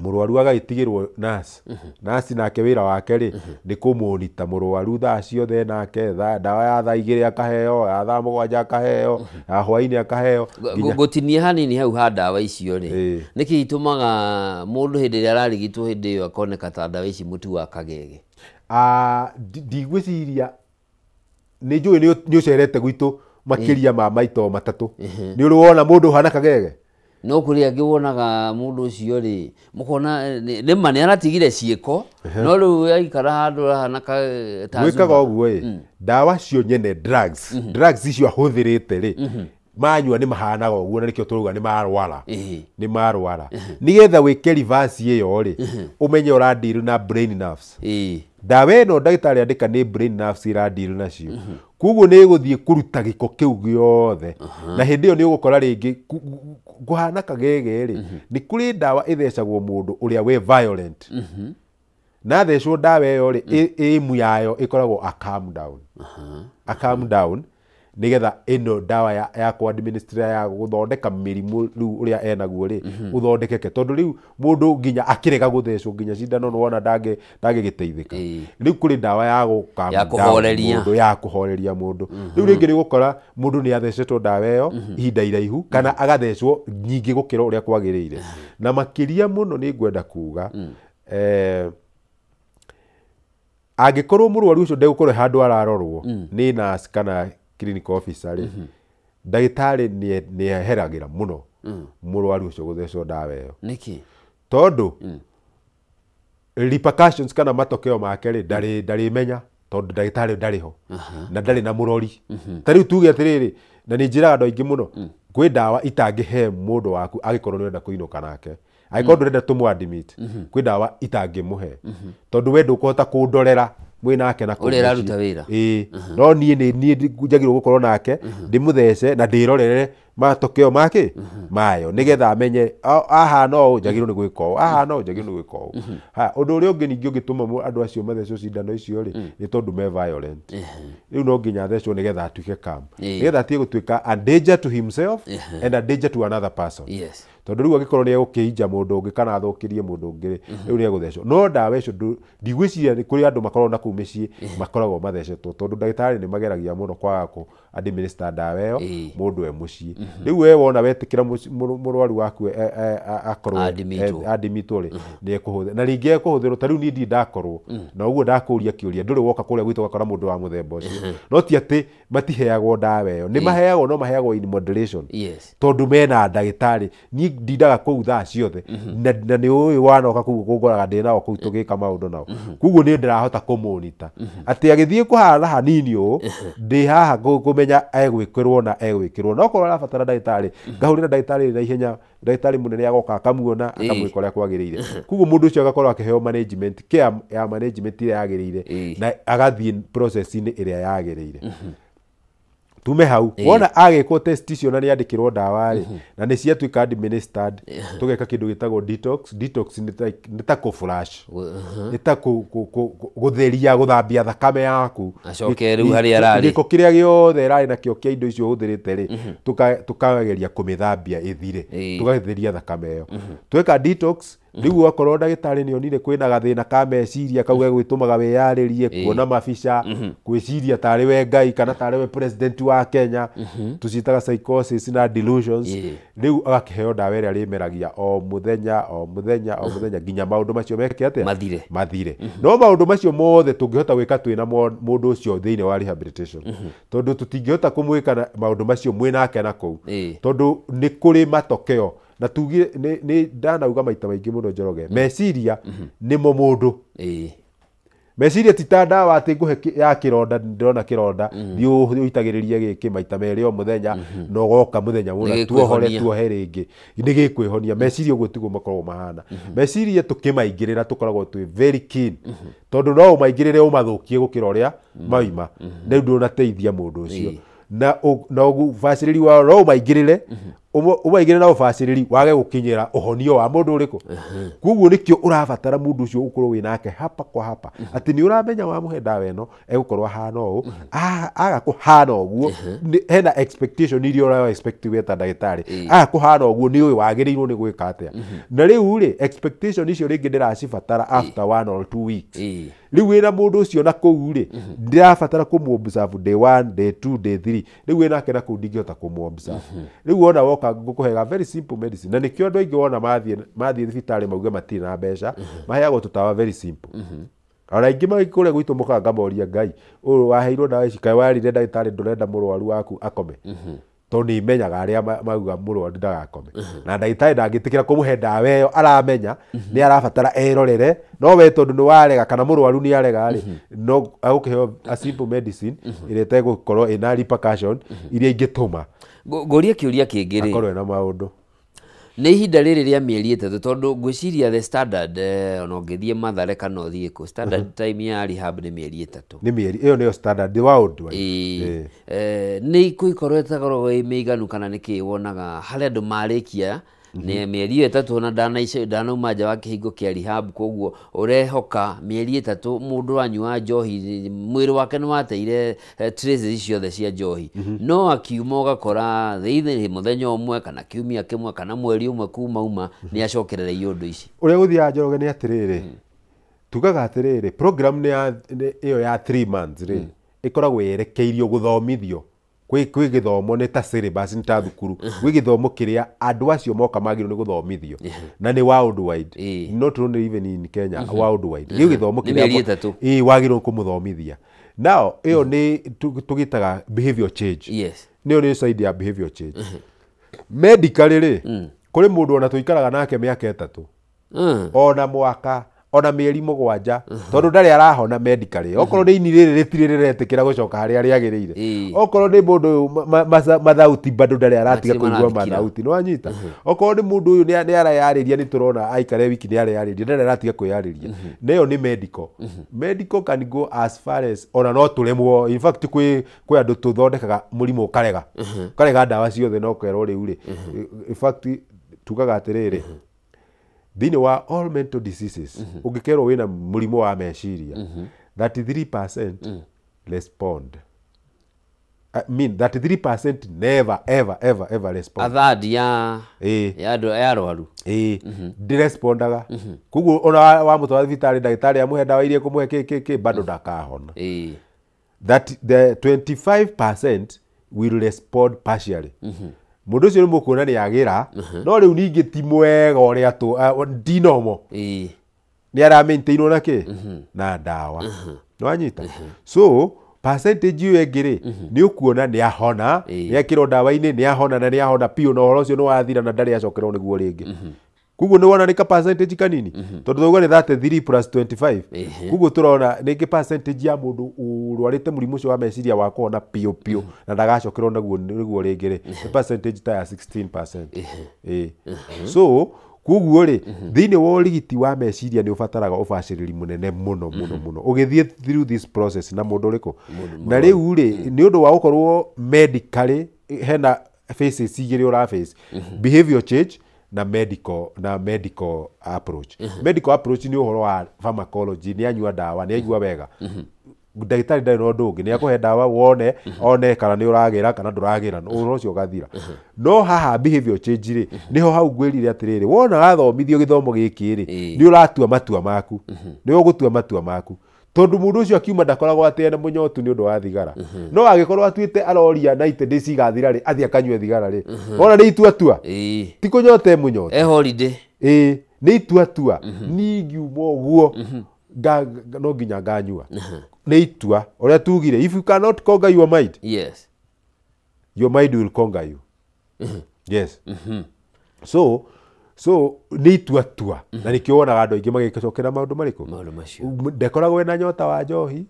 mũrwaru agagĩtigĩrwo nurse. Nurse nake wĩra wake rĩ, nĩ kũmũnita mũrwaru thaa ciothe nake, ndawa ya thaa 2 akaheo, ya thaa 7 akaheo, ya hwainĩ akaheo. Ngũtinia hanini hau ha ndawa icio rĩ, nĩkĩ itũmaga mũndũ hĩndĩ ĩrĩa ararigitwo hĩndĩ ĩyo akoneka ta ndawa ici mũtu wa kagege? Ah, ndigwĩciria nĩ njũĩ nĩ ũcerete gwitũ makĩria ma maita o 3, nĩ ũrĩ wona mũndũ ũhana kagege? No kũrĩ angĩ wonaga mũndũ ũcio rĩ, mũkona nĩma nĩ aratigire ciĩko, no rĩu aikara handũ ahana ta gwĩkaga Zuma. Ũguo ĩ, ndawa cio nyene, drugs icio ahũthĩrĩte rĩ, manyua nĩ mahanaga ũguo, na nĩkĩo tũrauga nĩ marwara. Nĩ marwara. Nĩgetha wĩke reverse ĩyo rĩ, ũmenye ũradeal na brain nerves. Ndawa ĩno ndagĩtarĩ andĩka nĩ brain nerves iradeal nacio, koguo nĩ ĩgũthiĩ kũruta gĩko kĩu gĩothe, na hĩndĩ ĩyo nĩ ũgũkora rĩngĩ kũhana kagege rĩ, nĩ kũrĩ ndawa ĩthecagwo mũndũ ũrĩa wĩ violent, na thecwo ndawa ĩyo rĩ, aim yayo ĩkoragwo a calm down, a calm down. Nĩgetha ĩno ndawa ya kũ-administer ya gũthondeka mĩrimũ rĩu ũrĩa enaguo rĩ, ũthondekeke, tondũ rĩu mũndũ nginya akĩrega gũthecwo nginya cindano nĩwona ndangĩgĩteithĩka. Rĩu kũrĩ ndawa ya gũ calm Ya down kũhoreria. mũndũ, ya kũhoreria mũndũ. Rĩu rĩngĩ nĩ ũgũkora mũndũ nĩ athecetwo ndawa ĩyo ihinda iraihu kana agathecwo nyingĩ gũkĩra ũrĩa kwagĩrĩire. Na makĩria mũno nĩ ngwenda kuga, angĩkorwo mũrwaru ũcio ndegũkorwo handũ ararorwo nĩ nurse kana clinical officer rĩ, ndagĩtarĩ nĩ eheragĩra mũno mũrwaru ũcio gũthecwo ndawa ĩyo. Nĩkĩ? Tondũ repercussions kana matokeo make rĩ, ndarĩmenya, tondũ ndagĩtarĩ ndarĩ ho na ndarĩ na mũrori. Ta rĩu tuge atĩrĩrĩ, na nĩ njĩraga andũ aingĩ mũno, kwĩ ndawa itangĩhe mũndũ waku angĩkorwo nĩ ũrenda kũinũka nake, angĩkorwo ndũrenda tũmũ admit, kwĩ ndawa itangĩmũhe, tondũ we ndũkũhota kũndorera mwĩ nake na kũu Ũrĩa ĩraruta mũciĩ. wĩra. Ĩĩ, no niĩ nĩ niĩ njagĩrĩirwo gũkorwo nake, ndĩmũthece na ndĩrorere matokeo make mayo, nĩgetha amenye ahana ũũ njagĩrĩirwo nĩ gwĩka ũũ, ahana ũũ njagĩrĩirwo nĩ gwĩka ũũ. Ha, ũndũ ũrĩa ũngĩ ningĩ ũngĩtũma andũ acio mathecwo cindano icio rĩ, nĩ tondũ me violent. Rĩu no nginya athecwo nĩgetha atuĩke calm, nĩgetha atige gũtuĩka a danger to himself and a danger to another person. Tondũ rĩu angĩkorwo nĩ egũkĩinja mũndũ ũngĩ kana athũkĩrie mũndũ ũngĩ rĩ, rĩu nĩ egũthecwo. No ndawa icio ndigwĩciria nĩ kũrĩ andũ makoragwo na kũu mĩciĩ makoragwo mathecetwo, tondũ ndagĩtarĩ nĩ mageragia mũno kwaga kũ administer ndawa ĩyo mũndũ e mũciĩ. Rĩu we wona wetĩkĩra mũrwaru waku akorwo Admitwo. Admitwo rĩ, nĩ ekũhũthĩra, na rĩngĩ ekũhũthĩrwo. Ta rĩu niĩ ndirĩ ndakorwo na ũguo ndakũria kĩũria, ndũrĩ woka kũrĩa gwitũ ũgakora mũndũ wa mũthemba ũcio. No ti atĩ matiheagwo ndawa ĩyo, nĩ maheagwo, no maheagwo in moderation, tondũ mena ndagĩtarĩ. Niĩ ndindaga kũu thaa ciothe, na nĩ ũĩ wanoka kũu kũngoraga ndĩ nao kũu tũgĩka maũndũ nao, koguo nĩ ndĩrahota kũmũnita atĩ agĩthiĩ kũhana hanini ũũ, ndĩ haha kũmenya egwĩkĩrwo na egwĩkĩrwo. No korwo arabatara ndagĩtarĩ, ngahũrĩra ndagĩtarĩ na ihenya, ndagĩtarĩ mũnene agoka akamuona, akamwĩka ũrĩa kwagĩrĩire. Koguo mũndũ ũcio agakorwo akĩheo management care ya management ĩrĩa yagĩrĩire, na agathiĩ process-inĩ ĩrĩa yagĩrĩire. Tume hau, wona agĩkwo test icio na nĩ andĩkĩrwo ndawa rĩ, na nĩ ciatuĩka administered, tũgeka kĩndũ gĩtagwo detox. Detox nĩ ta kũ flush, nĩ ta gũtheria, gũthambia thakame yaku. Acoke rĩu harĩa ararĩ. Gĩko kĩrĩa gĩothe ĩrarĩ nakĩo kĩa indo icio ũhũthĩrĩte rĩ, tukageria kũmĩthambia ĩthire, tũgatheria thakame ĩyo. Tweka detox rĩu, wakorwo ndagĩtarĩ nĩ onire kwĩna gathĩna ka meciria kau gegwĩtũmaga wĩyarĩrie, kuona mabica, gwĩciria tarĩ we Ngai kana tarĩ we president wa Kenya, tũciĩtaga psychosis na delusions. Rĩu agakĩheo ndawa ĩrĩa rĩmeragia o mũthenya, o mũthenya, o mũthenya, nginya maũndũ macio meke atĩa? Mathire. Mathire. No maũndũ macio mothe tũngĩhota gwĩka twĩna mũndũ ũcio thĩinĩ wa rehabilitation, tondũ tũtingĩhota kũmwĩka na maũndũ macio mwĩnake na kũu, tondũ nĩ kũrĩ matokeo. Na tugire nĩ ndanauga maita maingĩ mũno, Njoroge, meciria nĩmo mũndũ. Meciria ti ta ndawa atĩ ngũhe ya kĩronda, ndĩrona kĩronda, thiĩ ũitagĩrĩrie gĩkĩ maita merĩ o mũthenya, na ũgoka mũthenya mũna Nĩ tuohore, gĩkwĩhonia. Tuohe rĩngĩ nĩ gĩkwĩhonia. Meciria ũguo tiguo makoragwo mahana. Meciria tũkĩmaingĩrĩra tũkoragwo twĩ very keen, tondũ no ũmaingĩrĩre ũmathũkie gũkĩra ũrĩa maima, rĩu ndũnateithia mũndũ ũcio. Na ũbacĩrĩri wao no ũmaingĩrĩre, ũmaingĩrĩre na ũbacĩrĩri wage gũkinyĩra ũhonio wa mũndũ ũrĩkũ. Koguo nĩkĩo ũrabatara mũndũ ũcio ũkorwo wĩ nake hapa kwa hapa, atĩ nĩ ũramenya wamũhe ndawa ĩno egũkorwo ahana ũũ, aga kũhana ũguo, hena expectation iria ũra expect we ta ndagĩtarĩ. Aga kũhana ũguo, nĩ ũĩ wagĩrĩirwo nĩ gwĩka atĩa. Na rĩu rĩ, expectation icio rĩngĩ ndĩracibatara after 1 or 2 weeks. Rĩu wĩna mũndũ ũcio na kũu rĩ, ndĩrabatara kũmũ observe day one, day two, day three. Rĩu wĩnake na kũu ndingĩhota kũmũ observe. Rĩu wona woka ngũkũhega very simple medicine, na nĩkĩo andũ aingĩ wona mathiĩ thibitarĩ mauge matirĩ na mbeca, maheagwo tũtawa very simple. Ona aingĩ magĩ kũrĩa gwitũ mũkaga ngamoria, Ngai ũyũ waheirwo ndawa ici, kaĩ warire ndagĩtarĩ ndũrenda mũrwaru waku akome? Tondũ nĩ imenyaga arĩa mauga mũrwaru ndagakome, na ndagĩtarĩ ndangĩtĩkĩra kũmũhe ndawa ĩyo aramenya nĩ arabatara erorere. No we tondũ nĩ warega kana mũrwaru nĩ arega rĩ, no agũkĩheo a simple medicine ĩrĩa ĩtegũkorwo ĩna repercussion iria ingĩtũma Ngũrie kĩũria kĩngĩ rĩ, akorwo ena maũndũ. Nĩ ihinda rĩrĩ rĩa mĩeri 3, tondũ ngwĩciria the standard, ona ũngĩthiĩ Mathare kana ũthiĩ kũ, standard time ya rehab nĩ mĩeri 3. Nĩ mĩeri ĩyo nĩyo standard worldwide. Ĩĩ. Nĩ kũikorwo ĩtakoragwo ĩ mĩiganu, kana nĩ kĩ wonaga harĩ andũ marĩkia Nĩ mĩeri 3 na ndanauma nja wa kĩhingo kĩa rehab, koguo ũrehoka mĩeri 3 mũndũ anyua njohi mwĩrĩ wake nĩ wateire traces ciothe cia njohi, no akiuma ũgakora thĩinĩ mũthenya ũmwe kana kiumia kĩmwe kana mweri ũmwe kuma uma nĩ acokereire ũndũ ici. Ũrĩa gũthiaga Njoroge nĩ atĩrĩrĩ, tugaga atĩrĩrĩ, program nĩ ĩyo ya 3 months rĩ, ĩkoragwo yerekeirio gũthomithio. Kwĩ gĩthomo nĩ ta syllabus, nĩ ta thukuru, gwĩ gĩthomo kĩrĩa andũ acio moka magĩrĩirwo nĩ gũthomithio, na nĩ worldwide, not only even in Kenya, worldwide. Gĩu gĩthomo kĩrĩa wagĩrĩirwo kũmũthomithia. Now ĩyo nĩ tũgĩtaga behavior change. Yes. Nĩyo nĩ side ya behavior change. Medically rĩ, kũrĩ mũndũ ona tũikaraga nake mĩaka 3, ona mwaka, ona mĩeri 7, tondũ ndarĩ arahona medically. Okorwo nĩ ini rĩrĩ rĩtirĩ rĩretĩkĩra gũcoka harĩa rĩagĩrĩire, okorwo nĩ mũndũ ũyũ mathauti bado ndarĩ aratiga kũigua mathauti, nĩ wanyita. Okorwo nĩ mũndũ ũyũ nĩ areyarĩria, nĩ tũrona aikare wiki nĩ areyarĩria, ndarĩ aratiga kwĩyarĩria. Nayo nĩ medical. Medical can go as far as ona no tũremwo. In fact kwĩ andũ tũthondekaga mũrimũ ũkarega, ũkarega ndawa ciothe na ũkerwo rĩu rĩ. In fact tugaga atĩrĩrĩ, thĩinĩ wa all mental diseases, ũngĩkerwo wĩna mũrimũ wa meciria, 33% respond. I mean 33% never ever ever ever respond. A third ya ya arwaru. Ndirespondaga. Koguo ona wamũtwara thibitarĩ, ndagĩtarĩ amũhe ndawa iria ekũmũhe kĩ bado ndakahona. That the 25% will respond partially. Mũndũ ũcio nĩ mũkuona nĩ agĩra, no rĩu ningĩ ti mwega ũrĩa ndinomo. Nĩ aramaintainwo na kĩ? Na ndawa. Nĩ wanyita? So percentage ĩyo ĩngĩ rĩ, nĩ ũkuona nĩ ahona, nĩ ekĩrwo ndawa-inĩ, nĩ ahona na nĩ ahona biũ, na ũhoro ũcio nĩ wathira na ndarĩ acokerwo nĩguo rĩngĩ. Koguo nĩ wona nĩ ka percentage kanini, tondũ twauga nĩ 33 plus 25. Koguo tũrona nĩngĩ percentage ya mũndũ ũrwarĩte mũrimũ ũcio wa meciria wa kũhona biũ biũ na ndagacokerwo naguo nĩguo rĩngĩ rĩ, nĩ percentage ta ya 16%. So koguo rĩ, thĩinĩ wa ũrigiti wa meciria nĩ ũbataraga ũbacĩrĩri mũnene mũno mũno mũno ũgĩthiĩ through this process na mũndũ ũrĩkũ. Na rĩu rĩ, nĩ ũndũ wa gũkorwo medically hena phases igĩrĩ ũra face, behavior change na medical approach. Medical approach nĩ ũhoro wa pharmacology, nĩ anyua ndawa, nĩ aigua wega. Ndagĩtarĩ ndarĩ na ũndũ ũngĩ, nĩ akũhe ndawa wone, one kana nĩ ũragĩra kana ndũragĩra, ũhoro ũcio ũgathira. No haha behavior change rĩ, nĩho hau ngwĩrire atĩrĩrĩ, wona wathomithio gĩthomo gĩkĩ rĩ, nĩ ũratua matua maku, nĩ ũgũtua matua maku. Tondũ mũndũ ũcio akiuma ndakoragwo atĩ ena mũnyotu nĩ ũndũ wa thigara, no angĩkorwo atuĩte aroria 90 days igathira rĩ, athiĩ akanyue thigara rĩ, ona nĩ ituatua, ti kũnyota e mũnyota, e holiday, nĩ ituatua, niĩ ingiuma ũguo no nginya nganyua. Nĩ itua ũrĩa tugire, if you cannot conquer your mind, yes, your mind will conquer you. Yes. So nĩ ituatua, na nĩkĩo wonaga andũ aingĩ magĩcokera maũndũ marĩkũ, maũndũ macio. Ndekoragwo ena nyota wa njohi,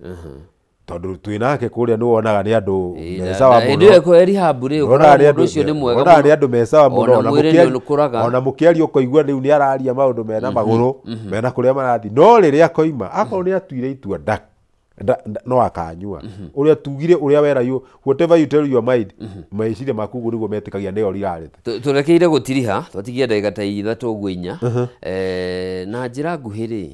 tondũ twĩ nake kũrĩa nĩ wonaga nĩ andũ me sawa mũno. Hĩndĩ ĩyo rehab rĩ, ũkoraga mũndũ ũcio nĩ mwega mũno, nĩ andũ me sawa mũno, ona mũkĩaria ũkaigua rĩu nĩ araria maũndũ mena magũrũ, mena kũrĩa marathiĩ. No rĩrĩa akoima, akorwo nĩ atuire itua no akanyua. Ũrĩa tugire, ũrĩa wera you, whatever you tell your mind, meciria maku ũguo nĩguo metĩkagia nĩyo rirarĩte. Tũrekeire gũtiriha, twatigia ndagĩka ta 3 ũguo 4. Na njĩra nguhĩ rĩ,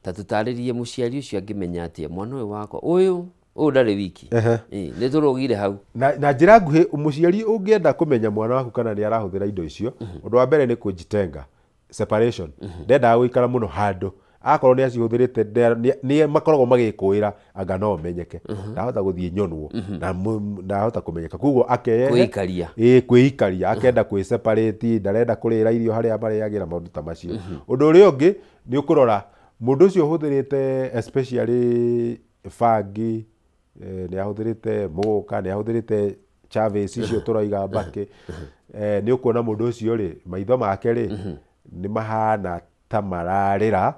ta tũtarĩrie mũciari ũcio angĩmenya atĩa mwana ũyũ wakwa ũyũ ndarĩ wiki, nĩ tũrũgire hau. Na njĩra nguhĩ, mũciari ũngĩenda kũmenya mwana waku kana nĩ arahũthĩra indo icio, ũndũ wa mbere nĩ kũjitenga, separation. Ndendaga gũikara mũno handũ, akorwo nĩ acihũthĩrĩte, nĩ makoragwo magĩkũĩra anga no menyeke, ndahota gũthiĩ nyonwo na ndahota kũmenyeka, koguo akeyehe kwĩikaria, kwĩikaria, akenda kwĩ-separate, ndarenda kũrĩra irio harĩa marĩagĩra, maũndũ ta macio. Ũndũ ũrĩa ũngĩ nĩ ũkũrora mũndũ ũcio ũhũthĩrĩte especially bangi, nĩ ahũthĩrĩte mũgũka, nĩ ahũthĩrĩte Chavez icio tũroiga mbakĩ, nĩ ũkuona mũndũ ũcio rĩ, maitho make rĩ nĩ mahana ta mararĩra,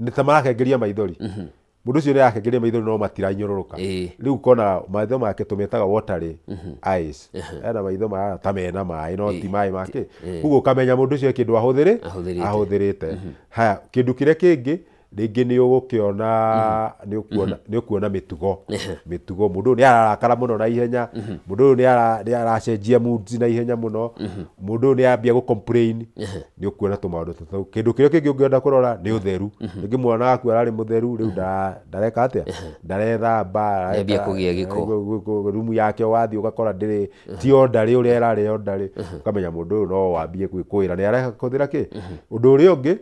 nĩ ta marakengeria maithori. Mũndũ ũcio nĩ arakengeria maithori no matiranyũrũrũka. Rĩu ũkona maitho make tũmetaga watery eyes, ena maitho mahana ta mena maĩ no ti maĩ make. Koguo ũkamenya mũndũ ũcio kĩndũ ahũthĩrĩte. Haya, kĩndũ kĩrĩa kĩngĩ Rĩngĩ nĩ ũgũkĩona nĩ ũkuona mĩtugo mũndũ ũyũ nĩ ararakara mũno na ihenya, mũndũ ũyũ nĩ aracenjia moods na ihenya mũno, mũndũ ũyũ nĩ ambia gũ complain, nĩ ũkuona tũmaũndũ ta tũu. Kĩndũ kĩrĩa kĩngĩ ũngĩenda kũrora nĩ ũtheru. Rĩngĩ mwana waku ararĩ mũtheru, rĩu ndareka atĩa, ndarethamba, Nĩambia kũgĩa gĩko. Rumu yake wathiĩ ũgakora ndĩrĩ ti orderly ũrĩa ĩrarĩ orderly, ũkamenya mũndũ ũyũ no wambie gwĩkũĩra nĩ arahũthĩra kĩ. Ũndũ ũrĩa ũngĩ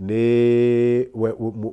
nĩ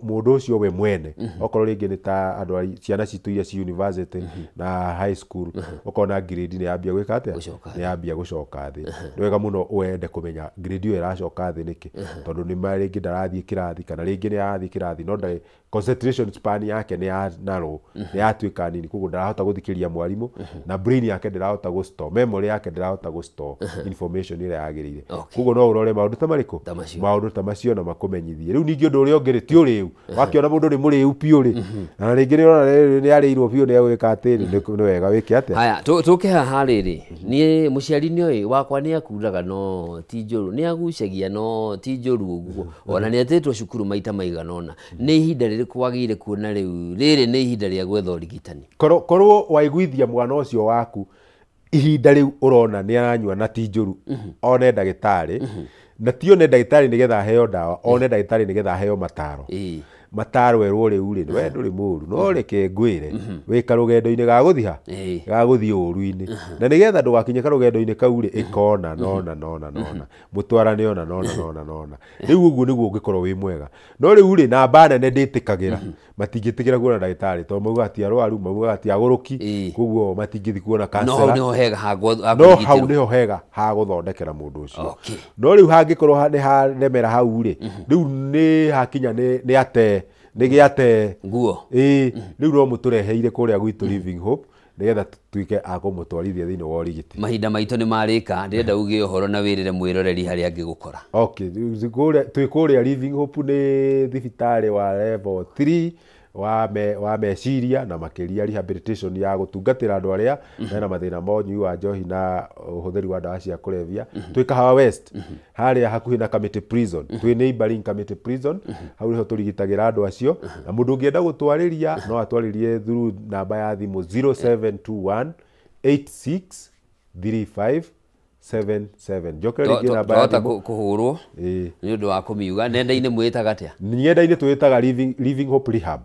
mũndũ ũcio we mwene, okorwo rĩngĩ nĩ ta andũ a ciana citũ iria ci university na high school, ũkona grade nĩ yambia gwĩka atĩa, nĩ yambia gũcoka thĩ. Nĩ wega mũno wende kũmenya grade ĩyo ĩracoka thĩ nĩkĩ, tondũ nĩ rĩngĩ ndarathiĩ kĩrathi, kana rĩngĩ nĩ arathiĩ kĩrathi no ndarĩ concentration span yake nĩ ya narrow, nĩ yatuĩka nini, koguo ndarahota gũthikĩrĩria mwarimũ, na brain yake ndĩrahota gũ store, memory yake ndĩrahota gũ store information ĩrĩa yagĩrĩire. Koguo no ũrore maũndũ ta marĩkũ, maũndũ ta macio na makũmenyithie. Rĩu ningĩ ũndũ ũrĩa ũngĩ rĩ, ti ũrĩu, wakĩona mũndũ nĩ mũrĩu biũ rĩ, na rĩngĩ nĩ ũrona nĩ arĩirwo biũ, nĩ egwĩka atĩrĩ, nĩ wega wĩke atĩa. Haya, tũke haha rĩrĩ, niĩ mũciari nĩoĩ wakwa nĩ akuraga no ti njũru, nĩ agucagia no ti njũru ũguo, ona nĩ atĩtwo cukuru maita maigana ũna. Nĩ ihinda rĩrĩkũ wagĩrĩire kuona rĩu rĩrĩ nĩ ihinda rĩa gwetha ũrigitani? Korwo waiguithia mwana ũcio waku ihinda rĩu ũrona nĩ aranyua na ti njũru, one ndagĩtarĩ, na ti one ndagĩtarĩ nĩgetha aheo ndawa, one ndagĩtarĩ nĩgetha aheo mataro. Mataro erwo rĩu rĩ, we ndũrĩ mũru, no reke ngwĩre wĩ karũgendo-inĩ ga gũthiĩ ga gũthiĩ ũru-inĩ, na nĩgetha ndũgakinye karũgendo-inĩ kau rĩ, ĩkona nona nona nona, mũtwarane ona nona nona nona. Rĩu ũguo nĩguo ũngĩkorwo wĩ mwega. No rĩu rĩ, namba nene ndĩtĩkagĩra, matingĩtĩkĩra kuona ndagĩtarĩ tondũ maugaga ti arwaru, maugaga ti agũrũki, koguo matingĩthiĩ kuona No hau nĩho hega ha no hau nĩho hega ha gũthondekera mũndũ ũcio. No rĩu hangĩkorwo nĩ haremera hau rĩ, rĩu nĩ hakinya nĩ ate nĩ gĩate nguo, rĩu no mũtũreheire kũrĩa gwitũ Living Hope nĩgetha tuĩke a kũmũtwarithia thĩinĩ wa ũrigiti. Mahinda maitũ nĩ marĩka, ndĩrenda uge ũhoro na wĩrĩre mwĩroreri harĩa angĩgũkora. Okay, twĩ kũrĩa Living Hope nĩ thibitarĩ wa level 3 wa meciria na makĩria rehabilitation ya gũtungatĩra andũ arĩa mena mathĩna ma ũnyui wa njohi na ũhũthĩri wa ndawa cia kũrebia. Twĩ Kahawa West harĩa hakuhĩ na Kamiti Prison, twĩ neighboring Kamiti Prison, hau nĩho tũrigitagĩra andũ acio. Na mũndũ ũngĩenda gũtwarĩria no atwarĩrie through namba ya thimũ 0721 86 35 77. Njokere rĩngĩ namba ya thimũ kũhũrwo nĩ ũndũ wa kũmiuga. Nenda-inĩ mwĩtaga atĩa? Nenda-inĩ twĩtaga Living Hope Rehab.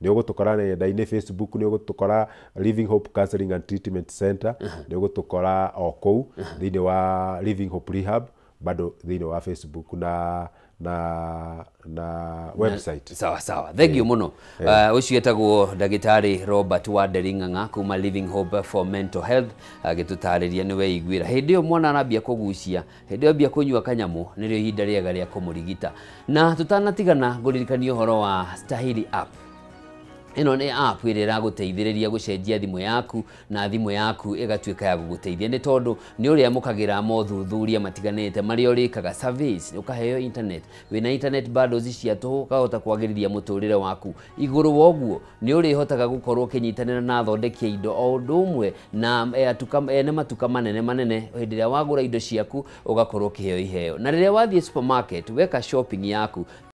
Nĩ ũgũtũkora nenda-inĩ Facebook, nĩ ũgũtũkora Living Hope Counseling and Treatment Center, nĩ ũgũtũkora o kũu thĩinĩ wa Living Hope Rehab, bado thĩinĩ wa Facebook na website. Sawa sawa, thank you mũno. Ũcio etagwo ndagĩtarĩ Robert Wanderi Ng'ang'a kuma Living Hope for Mental Health, agĩtũtarĩria nĩ weiguĩra hĩndĩ ĩyo mwana arambia kũgucia, hĩndĩ ĩyo ambia kũnyua kanyamũ, nĩrĩo ihinda rĩega rĩa kũmũrigita. Na tũtanatigana ngũririkanie ũhoro wa Stahili app. Ĩno nĩ app ĩrĩa ĩragũteithĩrĩria gũcenjia thimũ yaku na thimũ yaku ĩgatuĩka ya gũgũteithia, nĩ tondũ nĩ ũrĩamũkagĩra mothuthuria matiganĩte marĩa ũrĩkaga surveys, ũkaheo internet, wĩna internet bundles cia tũhũ, ũkahota kwagĩrithia mũtũrĩre waku. Igũrũ wa ũguo nĩ ũrĩhotaga gũkorwo ũkĩnyitanĩra na athondeki a indo o ũndũ ũmwe na ene matuka manene manene. Hĩndĩ ĩrĩa wagũra indo ciaku ũgakorwo ũkĩheo iheo, na rĩrĩa wathiĩ supermarket weka shopping yaku